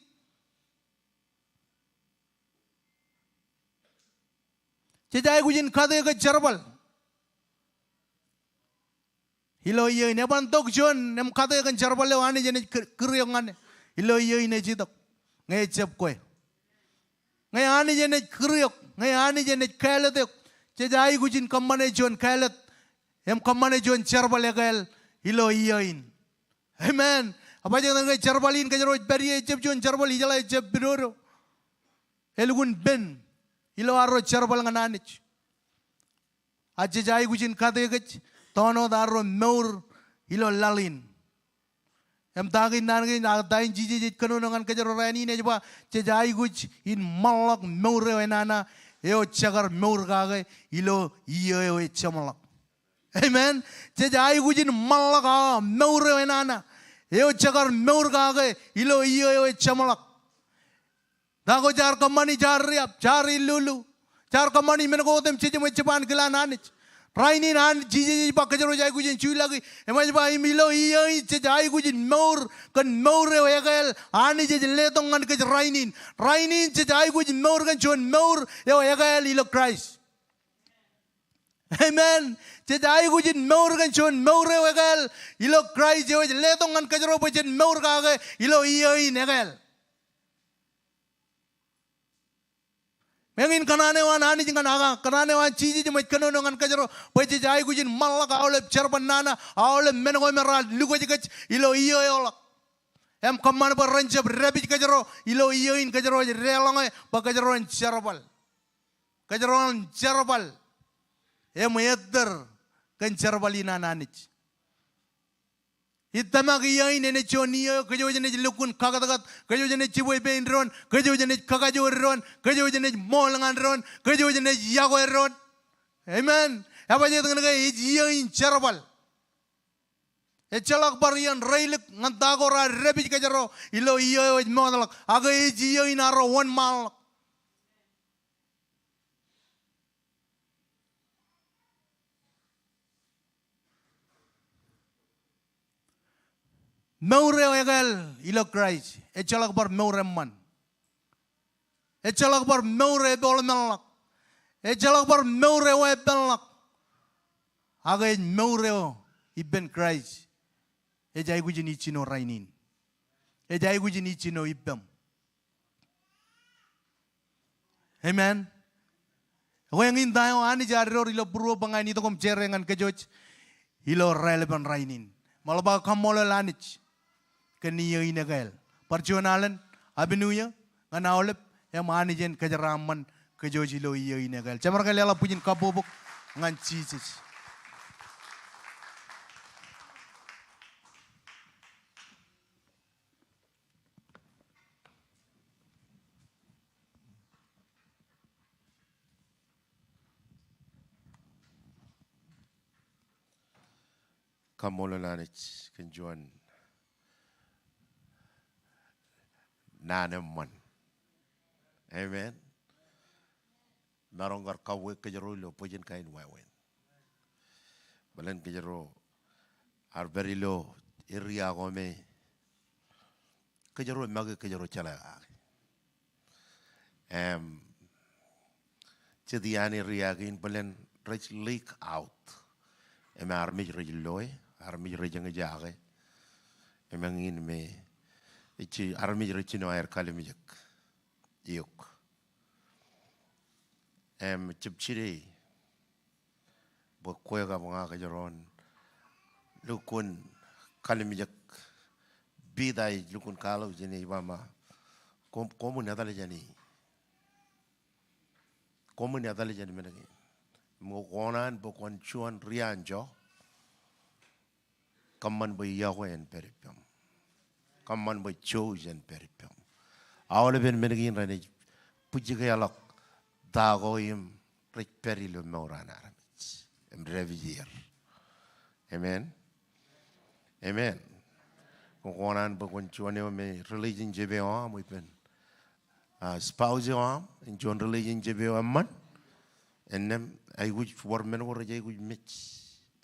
Jej aikuj in kate kōj jerbal. Ilo iiō in, eban tok juon im kate kōn jerbal eo Anij enaaj kū-, kūr eok ñan e. Ilo iiō in ej itok. Ñe ejab kwe. Ñe Anij enaaj kūr eok. Ñe Anij enaaj kāālōt eok. Jej aikuj in kōṃṃane juon kāālōt. Im kōṃṃane juon jerbal ekāāl. Ilo iiō in. Amen. Ebajeet ñe jerbal in kōjro ej pād ie, ejab juon jerbal, ijeḷā ejab pidodo. Elukkuun pen. Ilo arro jerbal ñan Anij. A jej aikuj in kate kōj, tōn wōt arro mour ilo laḷ in. Im ta kein naan kein, a ta in Jisōs ej kōnono ñan kōjro rainin ej ba, jej aikuj in ṃōḷḷọk mour eo enana, eo jekar mour kake ilo iiō eo ej jeṃḷọk. Amen. Jej aikuj in ṃōḷḷọk aō mour eo enana, eo jekar mour kake ilo iiō eo ej jeṃḷọk. Ta ko jaar kōṃṃani, jaar riab, jaar illulu, jaar kōṃṃani men ko otemjej im ejjab an kile an Anij. Rainin an Jisōs ej ba kōjro ej aikuj in juḷọki, im ej ba im ilo iiō in jej aikuj in mour kōn mour eo ekāāl Anij ej letok ñan kōj rainin. Rainin jej aikuj in mour kōn juon mour eo ekāāl ilo Kraist. Amen. Jej aikuj in mour kōn juon mour eo ekāāl ilo Kraist eo ej letok ñan kōjro bwe jen mour kake ilo iiō in ekāāl. Meñe in kōṇaan eo an Anij ñan, ak kōṇaan eo an Jisōs im ej kōnono ñan kōjro bwe jej aikuj in ṃōḷḷọk aolep jerbal nana, aolep men ko me raar lukwōj kōj ilo iiō eoḷọk. Im kōṃṃan bwe ren jab dāpij kōjro ilo iiō in kōjro ej deḷọñe bwe kōjro en jerbal. Kōjro en jerbal. Im ettōr kōn jerbal in an Anij. Ij tōmak iiō in enaaj juon iiō eo kōjwōj naaj lukkuun kakōtkōt, kōjwōj naaj jibwe pein doon, kōjwōj naaj kakajoor doon, kōjwōj naaj ṃool ñan doon, kōjwōj naaj yokwe doon. Amen. Ebajeet ñan ke ej iiō in jerbal. Ejjeḷọk bar iien reilik ñan ta ko raar dāpij kōjro ilo iiō eo ej mootḷọk. Ak ej iiō in arro wōnṃaanḷọk. Mour eo ekāāl ilo Kraist, ejjeḷọk bar mour eṃṃan. Ejjeḷọk bar mour eo epoḷmānḷọk. Ejjeḷọk bar mour eo eweeppānḷọk. Ak ej mour eo ippān Kraist ej aikuj in ijjino rainin. Ej aikuj in ijjino ippām. Amen. Ekwe, eñin ta eo Anij ear door ilo būruō bōñāān itok im jere ñan kōjwōj. ilo raelepen rainin. Im eḷap aō kaṃṃoolol Anij kōn iiō in ekāāl. Bar juon alen, Happy New Year ñan aolep, im Anij en kōjeraaṃṃan kōj ilo iiō in ekāāl. Jemaroñ ke leḷọk bwijin kabbokbok ñan Jisōs. Kaṃṃoolol Anij kōn juon naan eṃṃan. Amen. Maroñ kar kaweik kōjro ilo bwijin kain wāween. Bōlen kōjro ar pād ilo area ko me kōjro make kōjro jeḷā kake. Im, jet iaan area kein bōlen rej leak out. Im armej rej loe, armej rej eñjake. Im eñin me, ej, armej rej jino aer kalimjek eok. Im, jab jide bwe kwe kab ña kōjro en lukkuun kalimjek. Piter ej lukkuun kwaḷọk jān e ej ba, koṃ, koṃwin etal jān e. Koṃwin etal jān men kein. Im kōṇaan bwe kwōn juon rianjo. Kōṃṃan bwe iọkwe en pād ippaṃ. Kōṃṃan bwe jouj en pād ippaṃ. Aolepen men kein renaaj bwijikeḷọk ta ko im rej pād ilo mour an armej im dāpij er. Amen. Amen. Kōṇaan bwe kwōn juon eo me relationship eo aṃ ippān, ah, spouse eo aṃ en juon relationship eo eṃṃan. Innām aikuj wōr men ko rej aikuj mej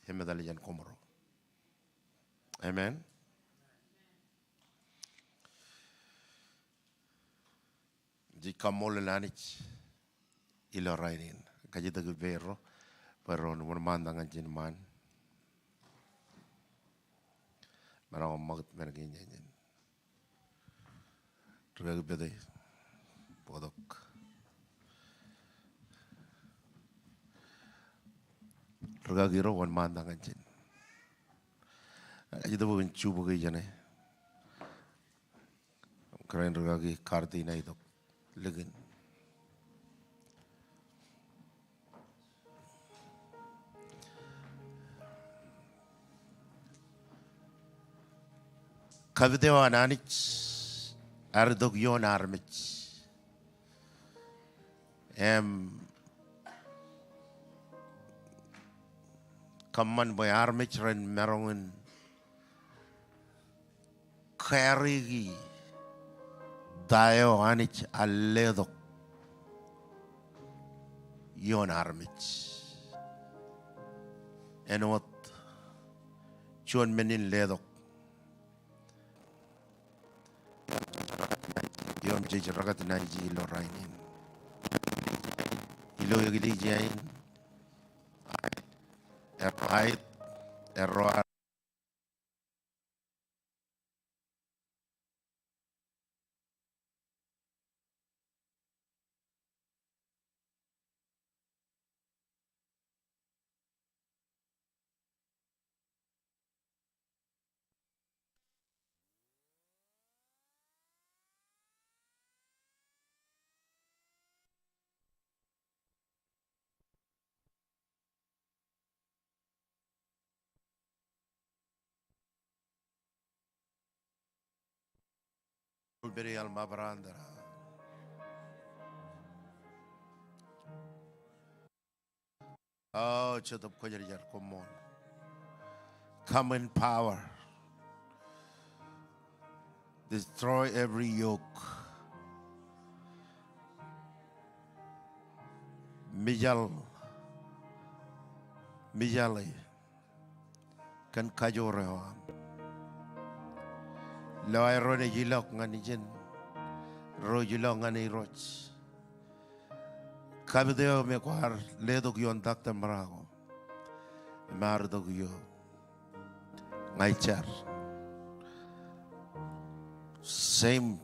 im etal jān koṃro. Amen. Jej kaṃṃoolol Anij ilo rainin. Kajjitōk ippāerro bwe ren wōnṃaantak ñan ijin ṃaan. Maroñ ṃakūt men kein jān ijin. Rūkaki Pete, bōktok. Rūkaki ro, wōnṃaantak ñan ijin. Ij itok bwe kwōn jubōk ijeṇe. Kōrā in rūkaki Kartina itok likin. Kapit eo an Anij ear itok ioon armej. Im kōṃṃan bwe armej ren maroñ in kariki ta eo Anij ear letok ioon armej. Āinwōt juon men in letok im jej recognize ilo rainin. Ilo eklejia in, aet, erro Belial Mabrandra. O Jetōb Kwōjarjar, koṃṃool. Come in power. Destroy every yoke. Mijal, mijale kōn kajoor eo aṃ. Lo aerro naaj ilọk ñan ijin, ro ej ilọk ñan Irooj. Kapit eo me kwaar letok ioon takte ṃōra ko im ear itok ioō. Ña ij jar. Same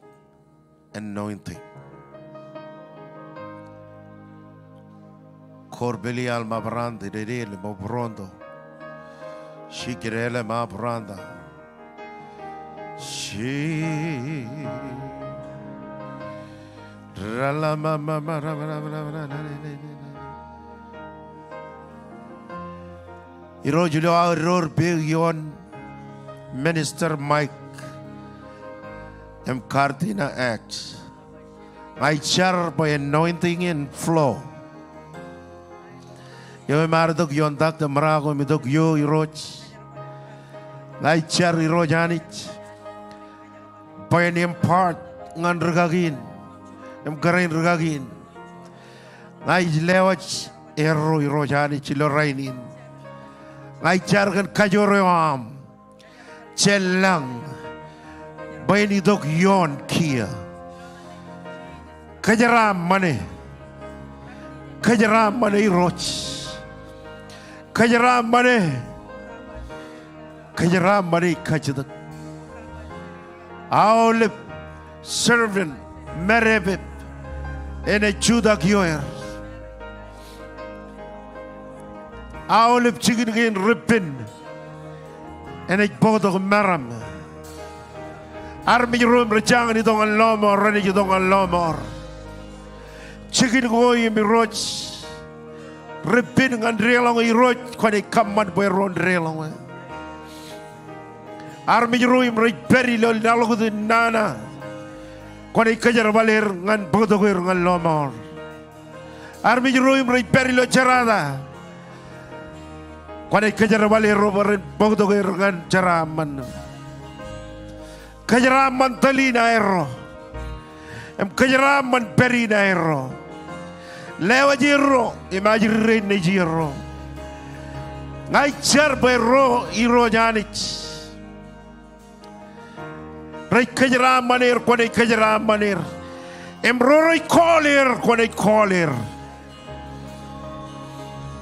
anointing. Kor Belial Mabrand, Dedel, Mobrondo. Sikirelem abranda. Si. Ralama. Irooj, ilo aō door peak ioon Minister Mike im Kardina X. Ña ij jar bwe anointing in flow. Eo emaroñ itok ioon tak te ṃōrā ko im itok ioō Irooj. Ña ij jar Irooj Anij bwe en impart ñan rūkaki in im kōrā in rūkaki in. Ña ij lewōj erro Irooj Anij ilo rainin. Ña ij jar kōn kajoor eo aṃ. Jān lañ bwe en itok ioon kiiō. Kōjeraaṃṃane. Kōjeraaṃṃane Irooj. Kōjeraaṃṃane. Kōjeraaṃṃane ij kajjitōk. Aolep servant, medepe, enaaj jutak ioer. Aolep jikin kein repen enaaj bōktok meram. Armej ro im rej jañin itok ñan lọmọọr renaaj itok ñan lọmọọr. Jikin ko im Irooj repen ñan deḷọñe Irooj kwōnaaj kōṃṃan bwe ro en deḷọñe. Armej ro im rej pād ilo laḷ kōn nana kwōnaaj kōjerbal er ñan bōktok er ñan lọmọọr. Armej ro im rej pād ilo jerata kwōnaaj kōjerbal er ro bwe ren bōktok er ñan jeraaṃṃan. Kōjeraaṃṃan tōl in aerro im kōjeraaṃṃan pād in aerro. Lewōj erro im ajri rein nejier ro. Ña ij jar bwe ro Irooj Anij rej kōjeraaṃṃan er kwōnaaj kōjeraaṃṃan er. Im ro rej call er kwōnaaj call er.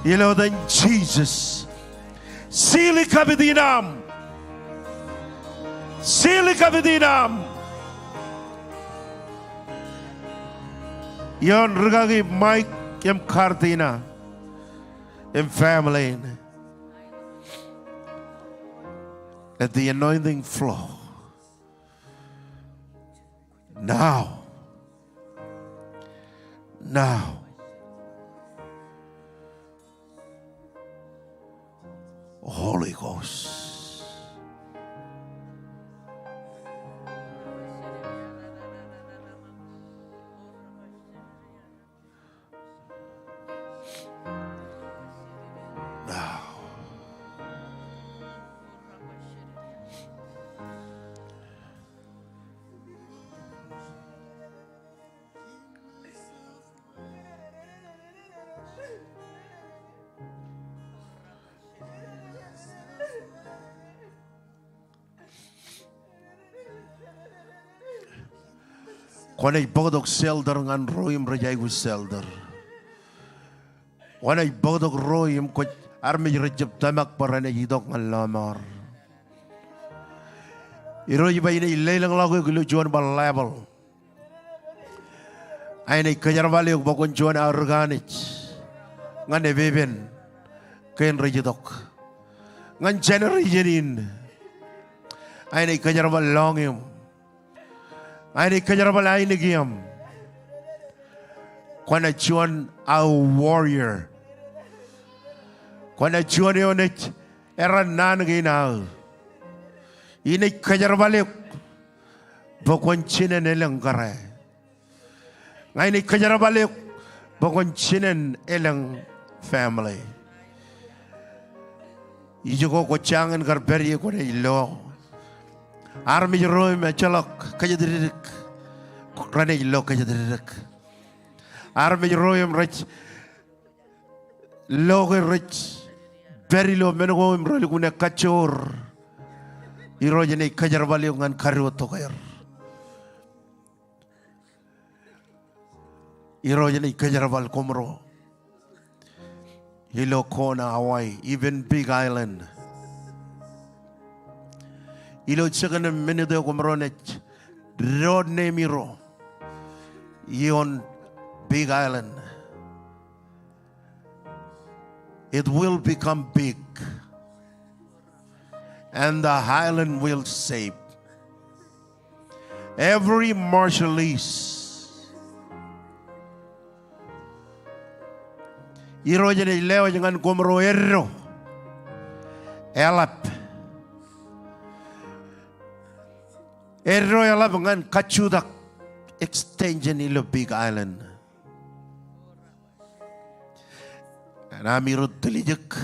Ilo etan Jisōs. Seal e kapit in aṃ. Seal e kapit in aṃ. Ioon rūkaki Mike im Kardina im family in. Let the anointing flow. Now. Now. Holy Ghost. Now. Kwōnaaj bōktok shelter ñan ro im rej aikuj shelter. Kwōnaaj bōktok ro im kwōj armej rej jab tōmak bwe renaaj itok ñan lọmọọr. Irooj, bwe inaaj lelōñḷọk eok ilo juon bar level. Inaaj kōjerbal eok bwe kwōn juon aō rūkanij ñan epepen kein rej itok. Ñan generation in. Inaaj kōjerbal lọñiōṃ. Inaaj kōjerbal ainikieṃ. Kwōnaaj juon aō warrior. Kwōnaaj juon eo enaaj errā naan kein aō. Inaaj kōjerbal eok bwe kwōn jinen elōñ kōrā. Ña inaaj kōjerbal eok bwe kwōn jinen elōñ family. Ijoko kwō jañin kar pād ie kwōnaaj lo. Armej ro im ejjeḷọk kōjatdikdik, renaaj lo kōjatdikdik. Armej ro im rej lo ke rej pād ilo men ko im relukkuun ekkajoor, Irooj enaaj kōjerbal eok ñan kadiwōjtok er. Irooj enaaj kōjerbal koṃro. Ilo Kona, Hawaii, even Big Island. Ilo jikin minit eo koṃro naaj doon name ro ioon Big Island. It will become big. and the island will save. Every Marshallese. Irooj enaaj lewōj ñan koṃro eddo eḷap. Eddo eḷap ñan kajjutak extension ilo Big Island. Āinwōt ami ro tiljek,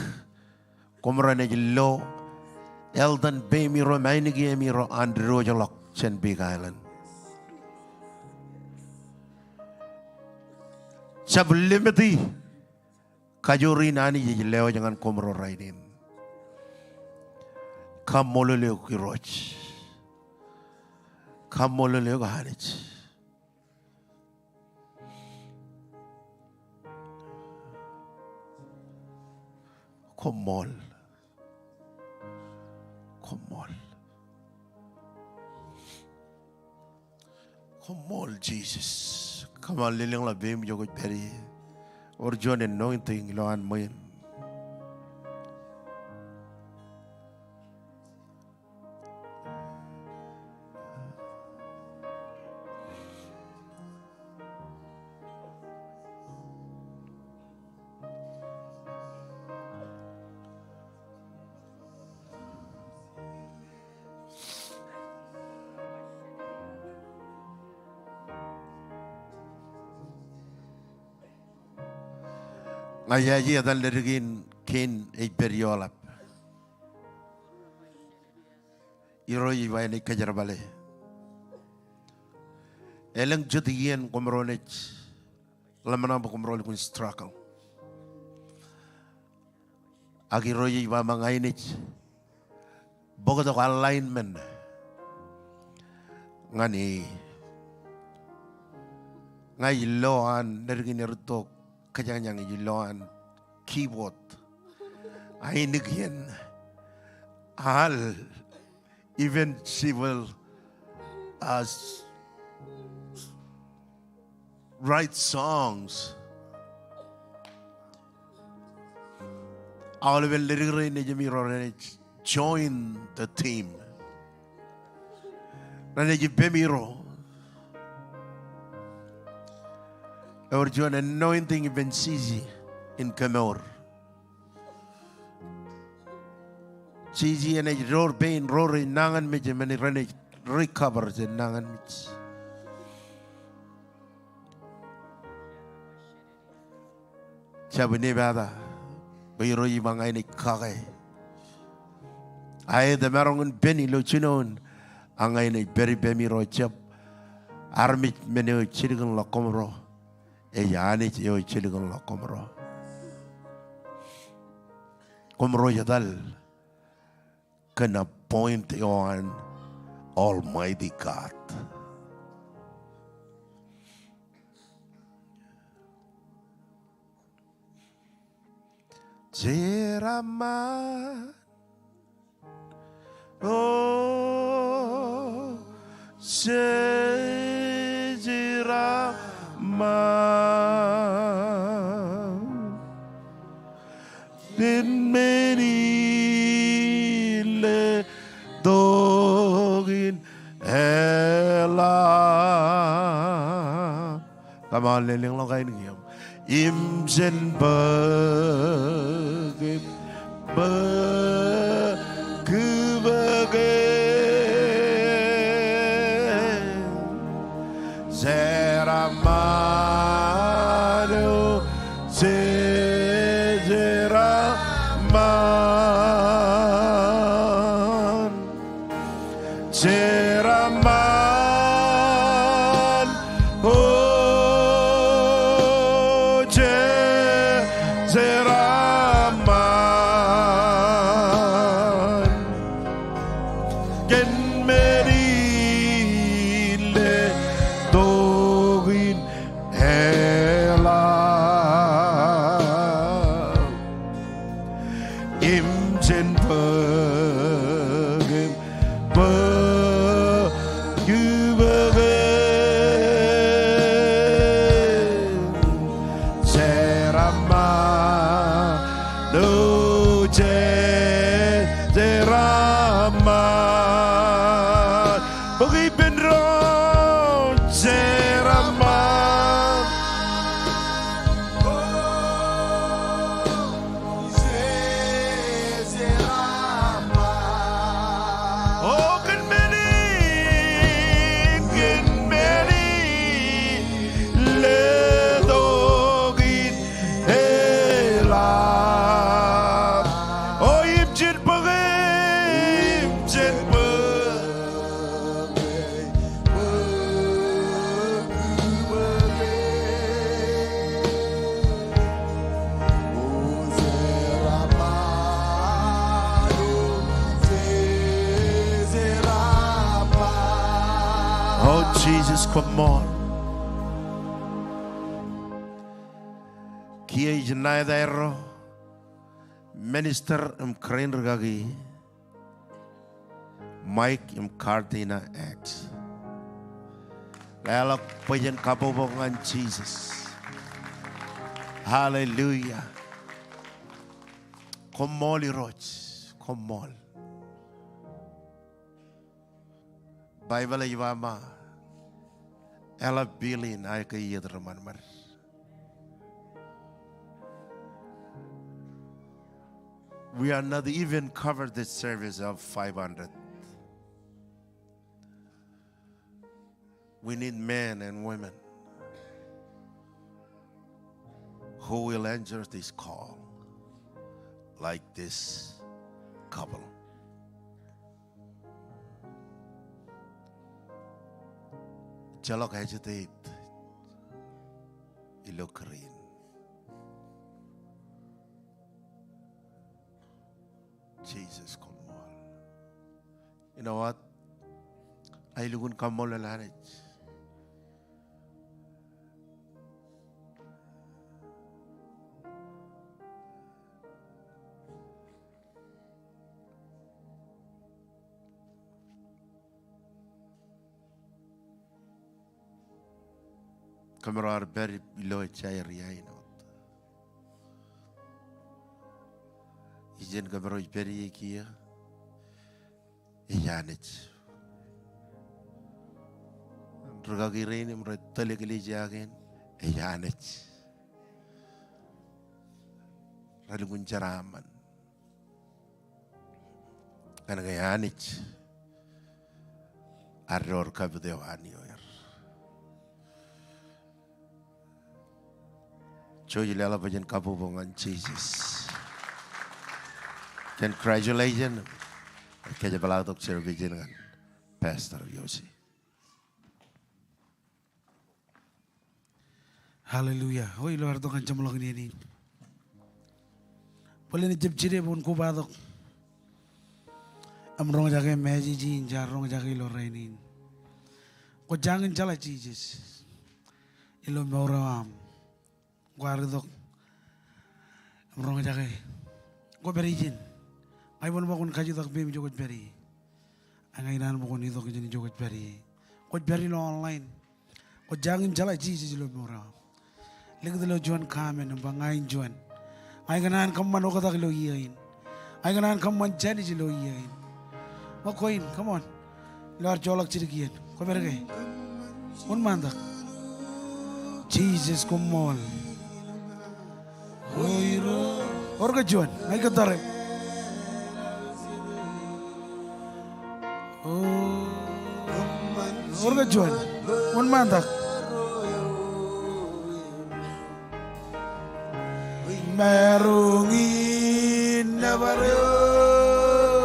koṃro naaj lo eḷtan peim ro im ainikieem ro an diwōjḷọk jān Big Island. Jab limit e kajoor in Anij ej lewōj ñan koṃro rainin. Kaṃṃoolol eok Irooj. Kaṃṃoolol eok Anij. Koṃṃool. Koṃṃool. Koṃṃool Jisōs. Come on, lelōñḷọk peiṃ ijo kwōj pād ie. Ewōr juon anointing ilowaan ṃwiin. Ña ijaje etan ledik in kein ej pād ioḷap. Irooj ej ba enaaj kōjerbale. Elōñ jet iien koṃro naaj ḷōmṇak bwe koṃro lukkuun struggle. Ak Irooj ej ba ña inaaj bōktok alignment ñan e. Ña ij lo an, ledik in erūtto kōjañjañ, ij lo an keyboard. Ainikien al, even civil, uh, write songs. Aolepen ledik rein nejimi ro renaaj join the team. Renaaj ipemi ro. Ewōr juon anointing ippān Jiji in kemour. Jiji enaaj door pein ro rej nañinmej im renaaj recover jān nañinmej. Jab inepata bwe Irooj ej ba ña inaaj kake. Aet, emaroñ in pen ilo jinoin, ak ña inaaj pād ippemi ro jab armej men eo ej jilkinḷọk koṃro. Ej Anij eo ej jilkinḷọk koṃro. Koṃro ej etal kōn appoint eo an Almighty God. Jeraaṃṃan, o, je, jeraaṃṃan. Pen men in letok in eḷap. Come on, lelōñḷọk ainikieṃ. Im jen bōk im bōkūbōke. Jeraaṃṃan, o, je, jeraaṃṃan. Jeraaṃṃan, o, je, jeraaṃṃan. Kōn men in letok in eḷap. Im jen bōk im bōkūbōke. Jeraaṃṃan, o, je, jeraaṃṃan. Jisōs koṃṃool. Kiiō ij ṇa aerro minister im kōrā in rūkaki Mike im Cardina X. Leḷọk bwe jen kabbokbok ñan Jisōs. Hallelujah. Koṃṃool Irooj. Koṃṃool. Baibōḷ ej ba, eḷap bill in aō ke iiet ri ṃadṃōd. We are not even covered the service of five hundred. We need men and women who will answer this call like this couple. Ejjeḷọk hesitate ilo kōrā in. Jisōs koṃṃool. You know what? Aelukkuun kaṃṃoolol Anij. Kōmro ar pād ilo ejja area in wōt. Ijin kōmro ej pād ie kiiō, ej Anij. Rūkaki rein im rej tōl eklejia kein, ej Anij. Relukkuun jeraaṃṃan. Ñan ke Anij ear door kapit eo an ioer. Jouj, leḷọk bwe jen kabbokbok ñan Jisōs. Congratulations. Kōjepḷaaktok service in ñan Pastor Yosi. Hallelujah. O, ilo ad itok ñan jeṃḷọkin iien in, bōlen ejjab jidik bwe kwōn kobatok im roñjake message in jaar roñjake ilo rainin. Kwō jañin jeḷā Jisōs ilo mour eo aṃ. Kwaar itok im roñjake. Kwō pād ijin. Ña iban bwe kwōn kajutak peiṃ ijo kwōj pād ie. Ak ña ikōṇaan bwe kwōn itok ijin ijo kwōj pād ie. Kwōj pād ilo online. Kwō jañin jeḷā Jisōs ilo mour eo aṃ. Likūt ilo juon comment im ba ña in juon. Ña ikōṇaan kōṃṃan oktak ilo iiō in. Ña ikōṇaan kōṃṃan jānij ilo iiō in. Ṃōk ko in, come on. Ilo ad joḷọk jidik iien. Kwō pād ke? Wōnṃaantak. Jisōs koṃṃool. Ewōr ke juon, ña ikōttar eok. Ewōr ke juon, wōnṃaantak. Maroñ in nōbar eok,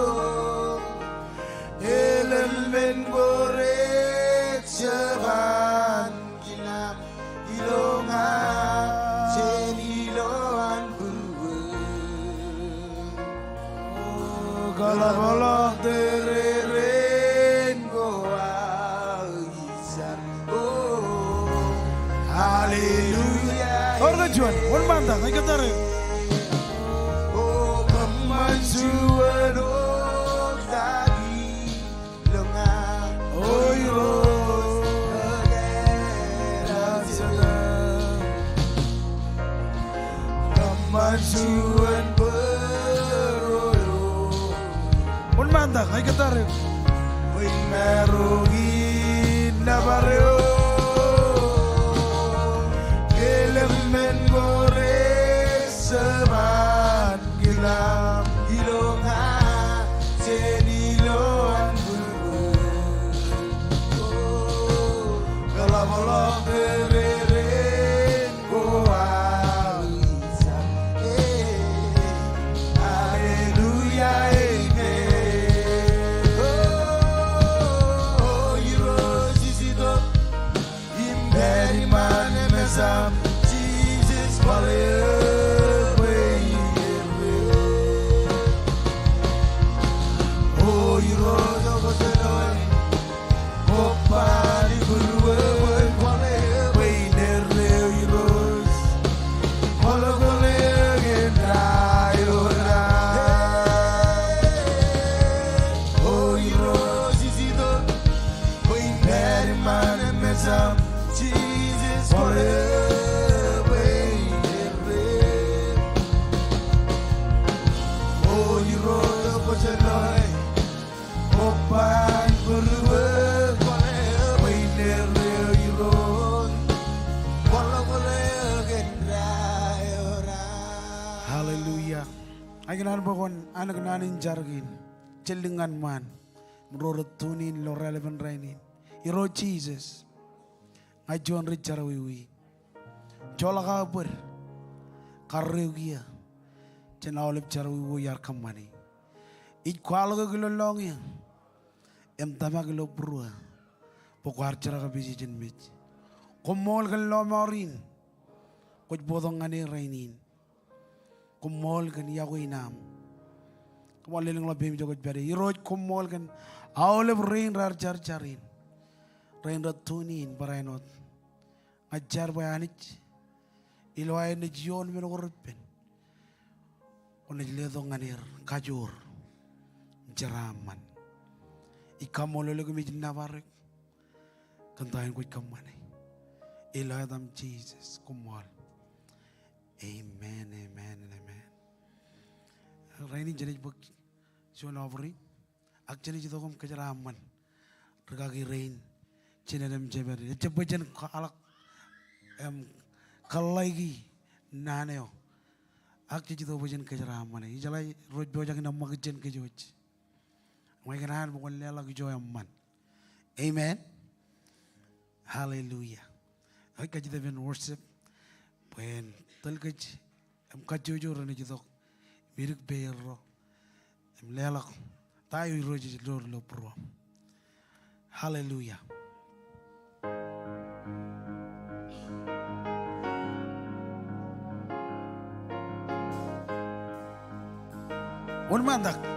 elōñ men ko rejjab an kilam ilo ña jān ilowaan būruō. Kōḷapḷọk tōreren ko aō jar. O, hallelujah. Ewōr ke juon, wōnṃaantak, ña ikōttar eok. O, kōṃṃan juon oktak i Wōnṃaantak, ña ikōttar eok. Maroñ in nōbar eok, elōñ men ko rejjab an kilam ilo ña jān ilowaan būruō. Kōḷapḷọk tōreren ko aō jar. Hallelujah, amen. O, Irooj ij itok im pād iṃaan im esaṃ, Jisōs, kwaḷọk bwe iien bwe Ña ikōṇaan bwe kwōn anōk naan in jar kein jān lōñ ñan ṃaan im ro rej tune in ilo raelepen rainin. Irooj Jisōs, ña juon ri jerọwiwi. Joḷọk aō bōd karreo kiiō jān aolep jerọwiwi eo iar kōṃṃani. Ij kwaḷọk eok ilo lọñiō im tōmak ilo būruō bwe kwaar jerkakpeje jān mej. Koṃṃool kōn lọmọọr in kwōj bōktok ñan e rainin. Koṃṃool kōn iọkwe in aṃ. Koṃṃool, lelōñḷọk peiṃ ijo kwōj pād ie. Irooj, koṃṃool kōn aolep rein raar jar jar in, rein rej tune in barāinwōt. Ña ij jar bwe Anij, ilo aer naaj ioon men ko repen, kwōnaaj letok ñan er kajoor im jeraaṃṃan. Ij kaṃṃoolol eok im ij nōbar eok kōn ta in kwōj kōṃṃane. Ilo etaṃ Jisōs, koṃṃool. Amen, amen, and amen. Rainin jenaaj bōk juon offering, ak jenaaj itok im kōjeraaṃṃan rikaki rein jined im jemād. Ejjab bwe jen kwaḷọk im kōḷḷāiki naan eo, ak jej itok bwe jen kōjeraaṃṃane. Ijeḷā ro rej pojak in eṃṃakūt jān kōj wōj. Ña ikōṇaan bwe kwōn leḷọk ijo eṃṃan. Amen. Hallelujah. Ij kajjitōk ippān worship bwe en tōl kōj im kajjojo renaaj itok im idik peier ro im leḷọk ta eo Irooj ej door ilo būruōṃ. Hallelujah. Wōnṃaantak.